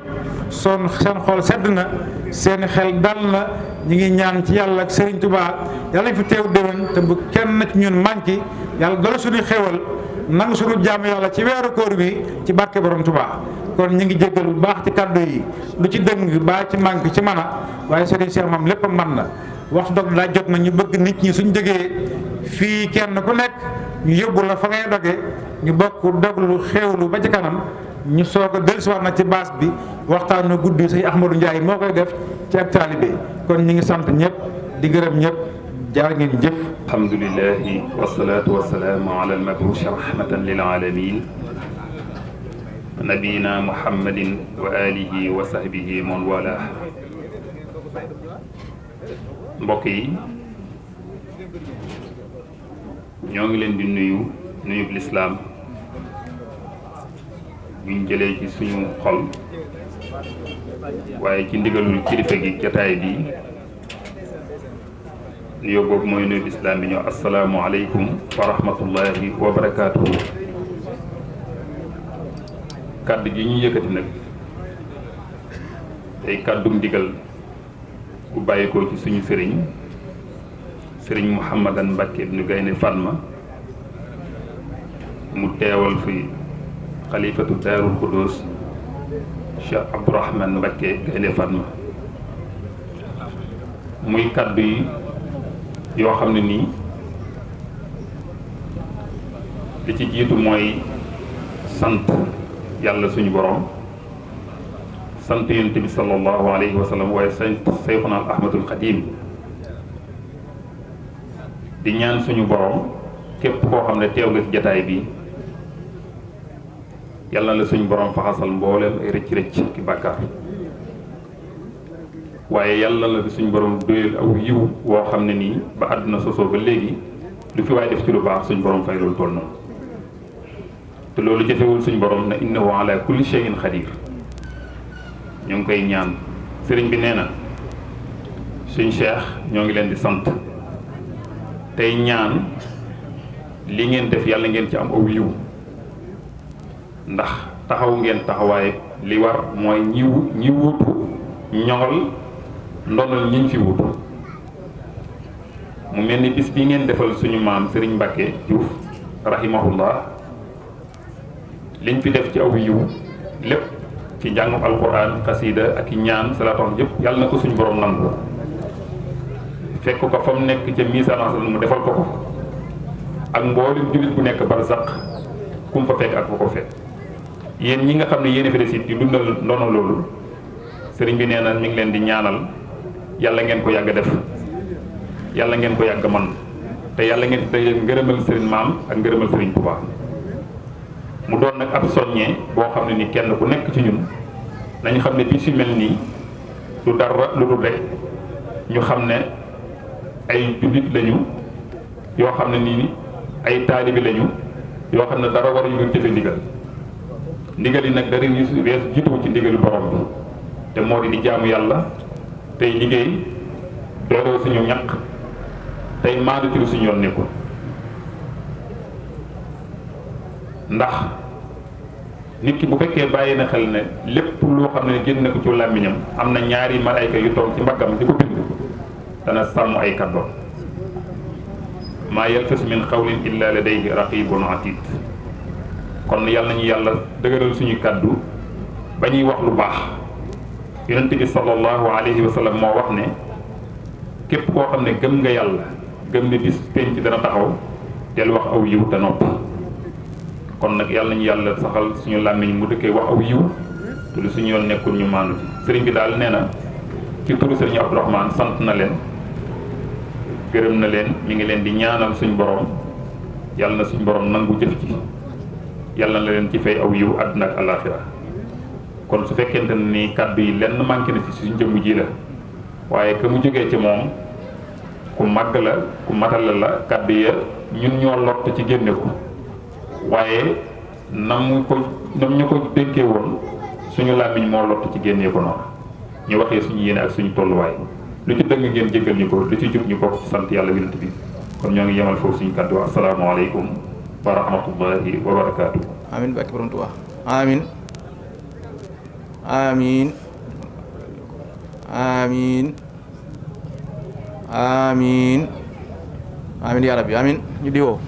seen xol sedd na seen xel dal na ñu ngi ñaan ci yàlla ak Serigne Touba yàlla fi teew déwén te bu kenn ci ñun manqué yàlla dala suñu xéwal nangu suñu jaamu yàlla ci weeru koor bi ci barke borom Touba kon ñu ngi jéggal bu baax ci kàddu yi lu ci dëng baa ci manqué ci mën a waaye Serigne Cheikh moom lépp man na waxtu dog daa jot na ñu bëgg nit ñi suñ jógee fii kenn ku nekk ñu yóbbu la fa ngay doge ñu bokk doglu xéewlu ba ci kanam ñu soog a dellusiwaat na ci baas bi waxtaanu guddi sëñ Ahmadou Ndiaye moo koy def ci ak taalibe kon ñu ngi sant ñëpp di gërëm ñëpp jaar ngeen jëf. alhamdulillahi wasalaatu wasalaamu ala almabuusi rahmatan lil alamin nabiyina muhammadin wa alihi wa sahbihi man wala. mbokk yi ñoo ngi leen di nuyub lislaam buñ jëlee ci suñu xol waaye ci ndigalul kilifa gi jataay bi nuyoo boobu mooy nuyub lislaam bi ñoo asalaamu aleykum wa rahmatullahi wa barakaatuhu. kàddu gi ñu yëkkati nag tey kàddum ndigal bu bàyyikoo ci suñu sëriñ Mouhamadan Mbacke ibnu Gaynde Fatma mu teewal fi xalifatu Daarul Xudoos Cheikh Abdourahman Mbacke Gaynde Fatma muy kàddu yi yoo xam ne nii li ci jiitu mooy sant yàlla suñu borom sant yonent bi sallallahu alayhi wa sallam waaye sant Seyxuna Ahmadul Xadim di ñaan suñu borom képp koo xam ne teew nga ci jataay bi yàlla na la suñu borom faxasal mbooleem ay rëcc-rëcc ki bàkkaar waaye yàlla na la suñu borom doyal aw yiw woo xam ne nii ba àdduna sosoo ba léegi lu fi waay def ci lu baax suñu borom fay loolu toll noonu te loolu jëfewul suñu borom na innahu ala kulli shay'in xadir. ñu ngi koy ñaan sëriñ bi nee na suñ Cheikh ñoo ngi leen di sant tey ñaan li ngeen def yàlla ngeen ci am aw yiw ndax taxaw ngeen taxawaay li war mooy ñi wutu ñoŋal ndonal ñiñ fi wutu mu mel ni bis bi ngeen defal suñu maam sëriñ Mbacke Diouf rahimahullah liñ fi def ci aw yiw lépp ci njàngum alquran xasida ak i ñaan salaatoon yëpp yàlla na ko suñu borom nangu fekk ko fa mu nekk ca miisaanam mu defal ko ko ak mboolem jullit bu nekk barzaq ku mu fa fekk ak fa ko fekk yéen ñi nga xam ne yéen a fi des it di dundal ndono loolu sëriñ bi nee na mi ngi leen di ñaanal yàlla ngeen ko yàgg def yàlla ngeen ko yàgg man te yàlla ngeen day ngërëmal sëriñ maam ak ngërëmal sëriñ Tuubaa mu doon nag ab soññee boo xam ne ni kenn ku nekk ci ñun nañu xam ne bi si mel nii du dara lu dul rek ñu xam ne ay jullit lañu yoo xam ne nii ay taalibi lañu yoo xam ne dara war ñu doon jëfe ndigal ndigal yi nag dara wees jiituwu ci ndigalu borom bi te moo di jaamu yàlla tey liggéey dooloo suñu ñaq tey maandu ci lu suñu yoon nekkul ndax nit ki bu fekkee bàyyi na xel ne lépp loo xam ne génn na ko ci làmmiñam am na ñaari malayka yu toog ci mbaggam di ko bind dana sàmm ay kàddoom maa yalfas min qawlin illa ladayhi raqibun atid kon yàlla nañu yàlla dëgëral suñu kàddu ba ñuy wax lu baax yonent bi sallallahu alayhi wa sallam moo wax ne képp koo xam ne gëm nga yàlla gëm ne bis penc dana taxaw del wax aw yiw te noppi kon nag yàlla nañu yàlla saxal suñu làmmiñ mu dëkkee wax aw yiw te lu suñu yoon nekkul ñu maandu ci sëriñ bi daal nee na ci turu sëriñ Abdourahmane sant na leen gërëm na leen mi ngi leen di ñaanal suñu borom yàlla na suñu borom nangu jëf ci yàlla na leen ci fay aw yiw àdduna ak alaaxira kon su fekkente ne ni kàddu yi lenn manqué na ci suñu jëmm ji la waaye que mu jógee ci moom ku màgg la ku matal la kàddu ya ñun ñoo lott ci génne ko waaye nam ñu ko dénkee woon suñu làmmiñ moo lott ci génnee ko noonu ñu waxee suñu yéene ak suñu tolluwaay lu ci dëng ngeen jéggal ñu ko lu ci jub ñu bokk sant yàlla winant bi kon ñoo ngi yemal foofu suñu kàddu asalaamaaleykum wa rahmatullahi wa barakaatu. amin barke borom Tuubaa amin amin amin amin amin ya rabbi amin ñu diwoo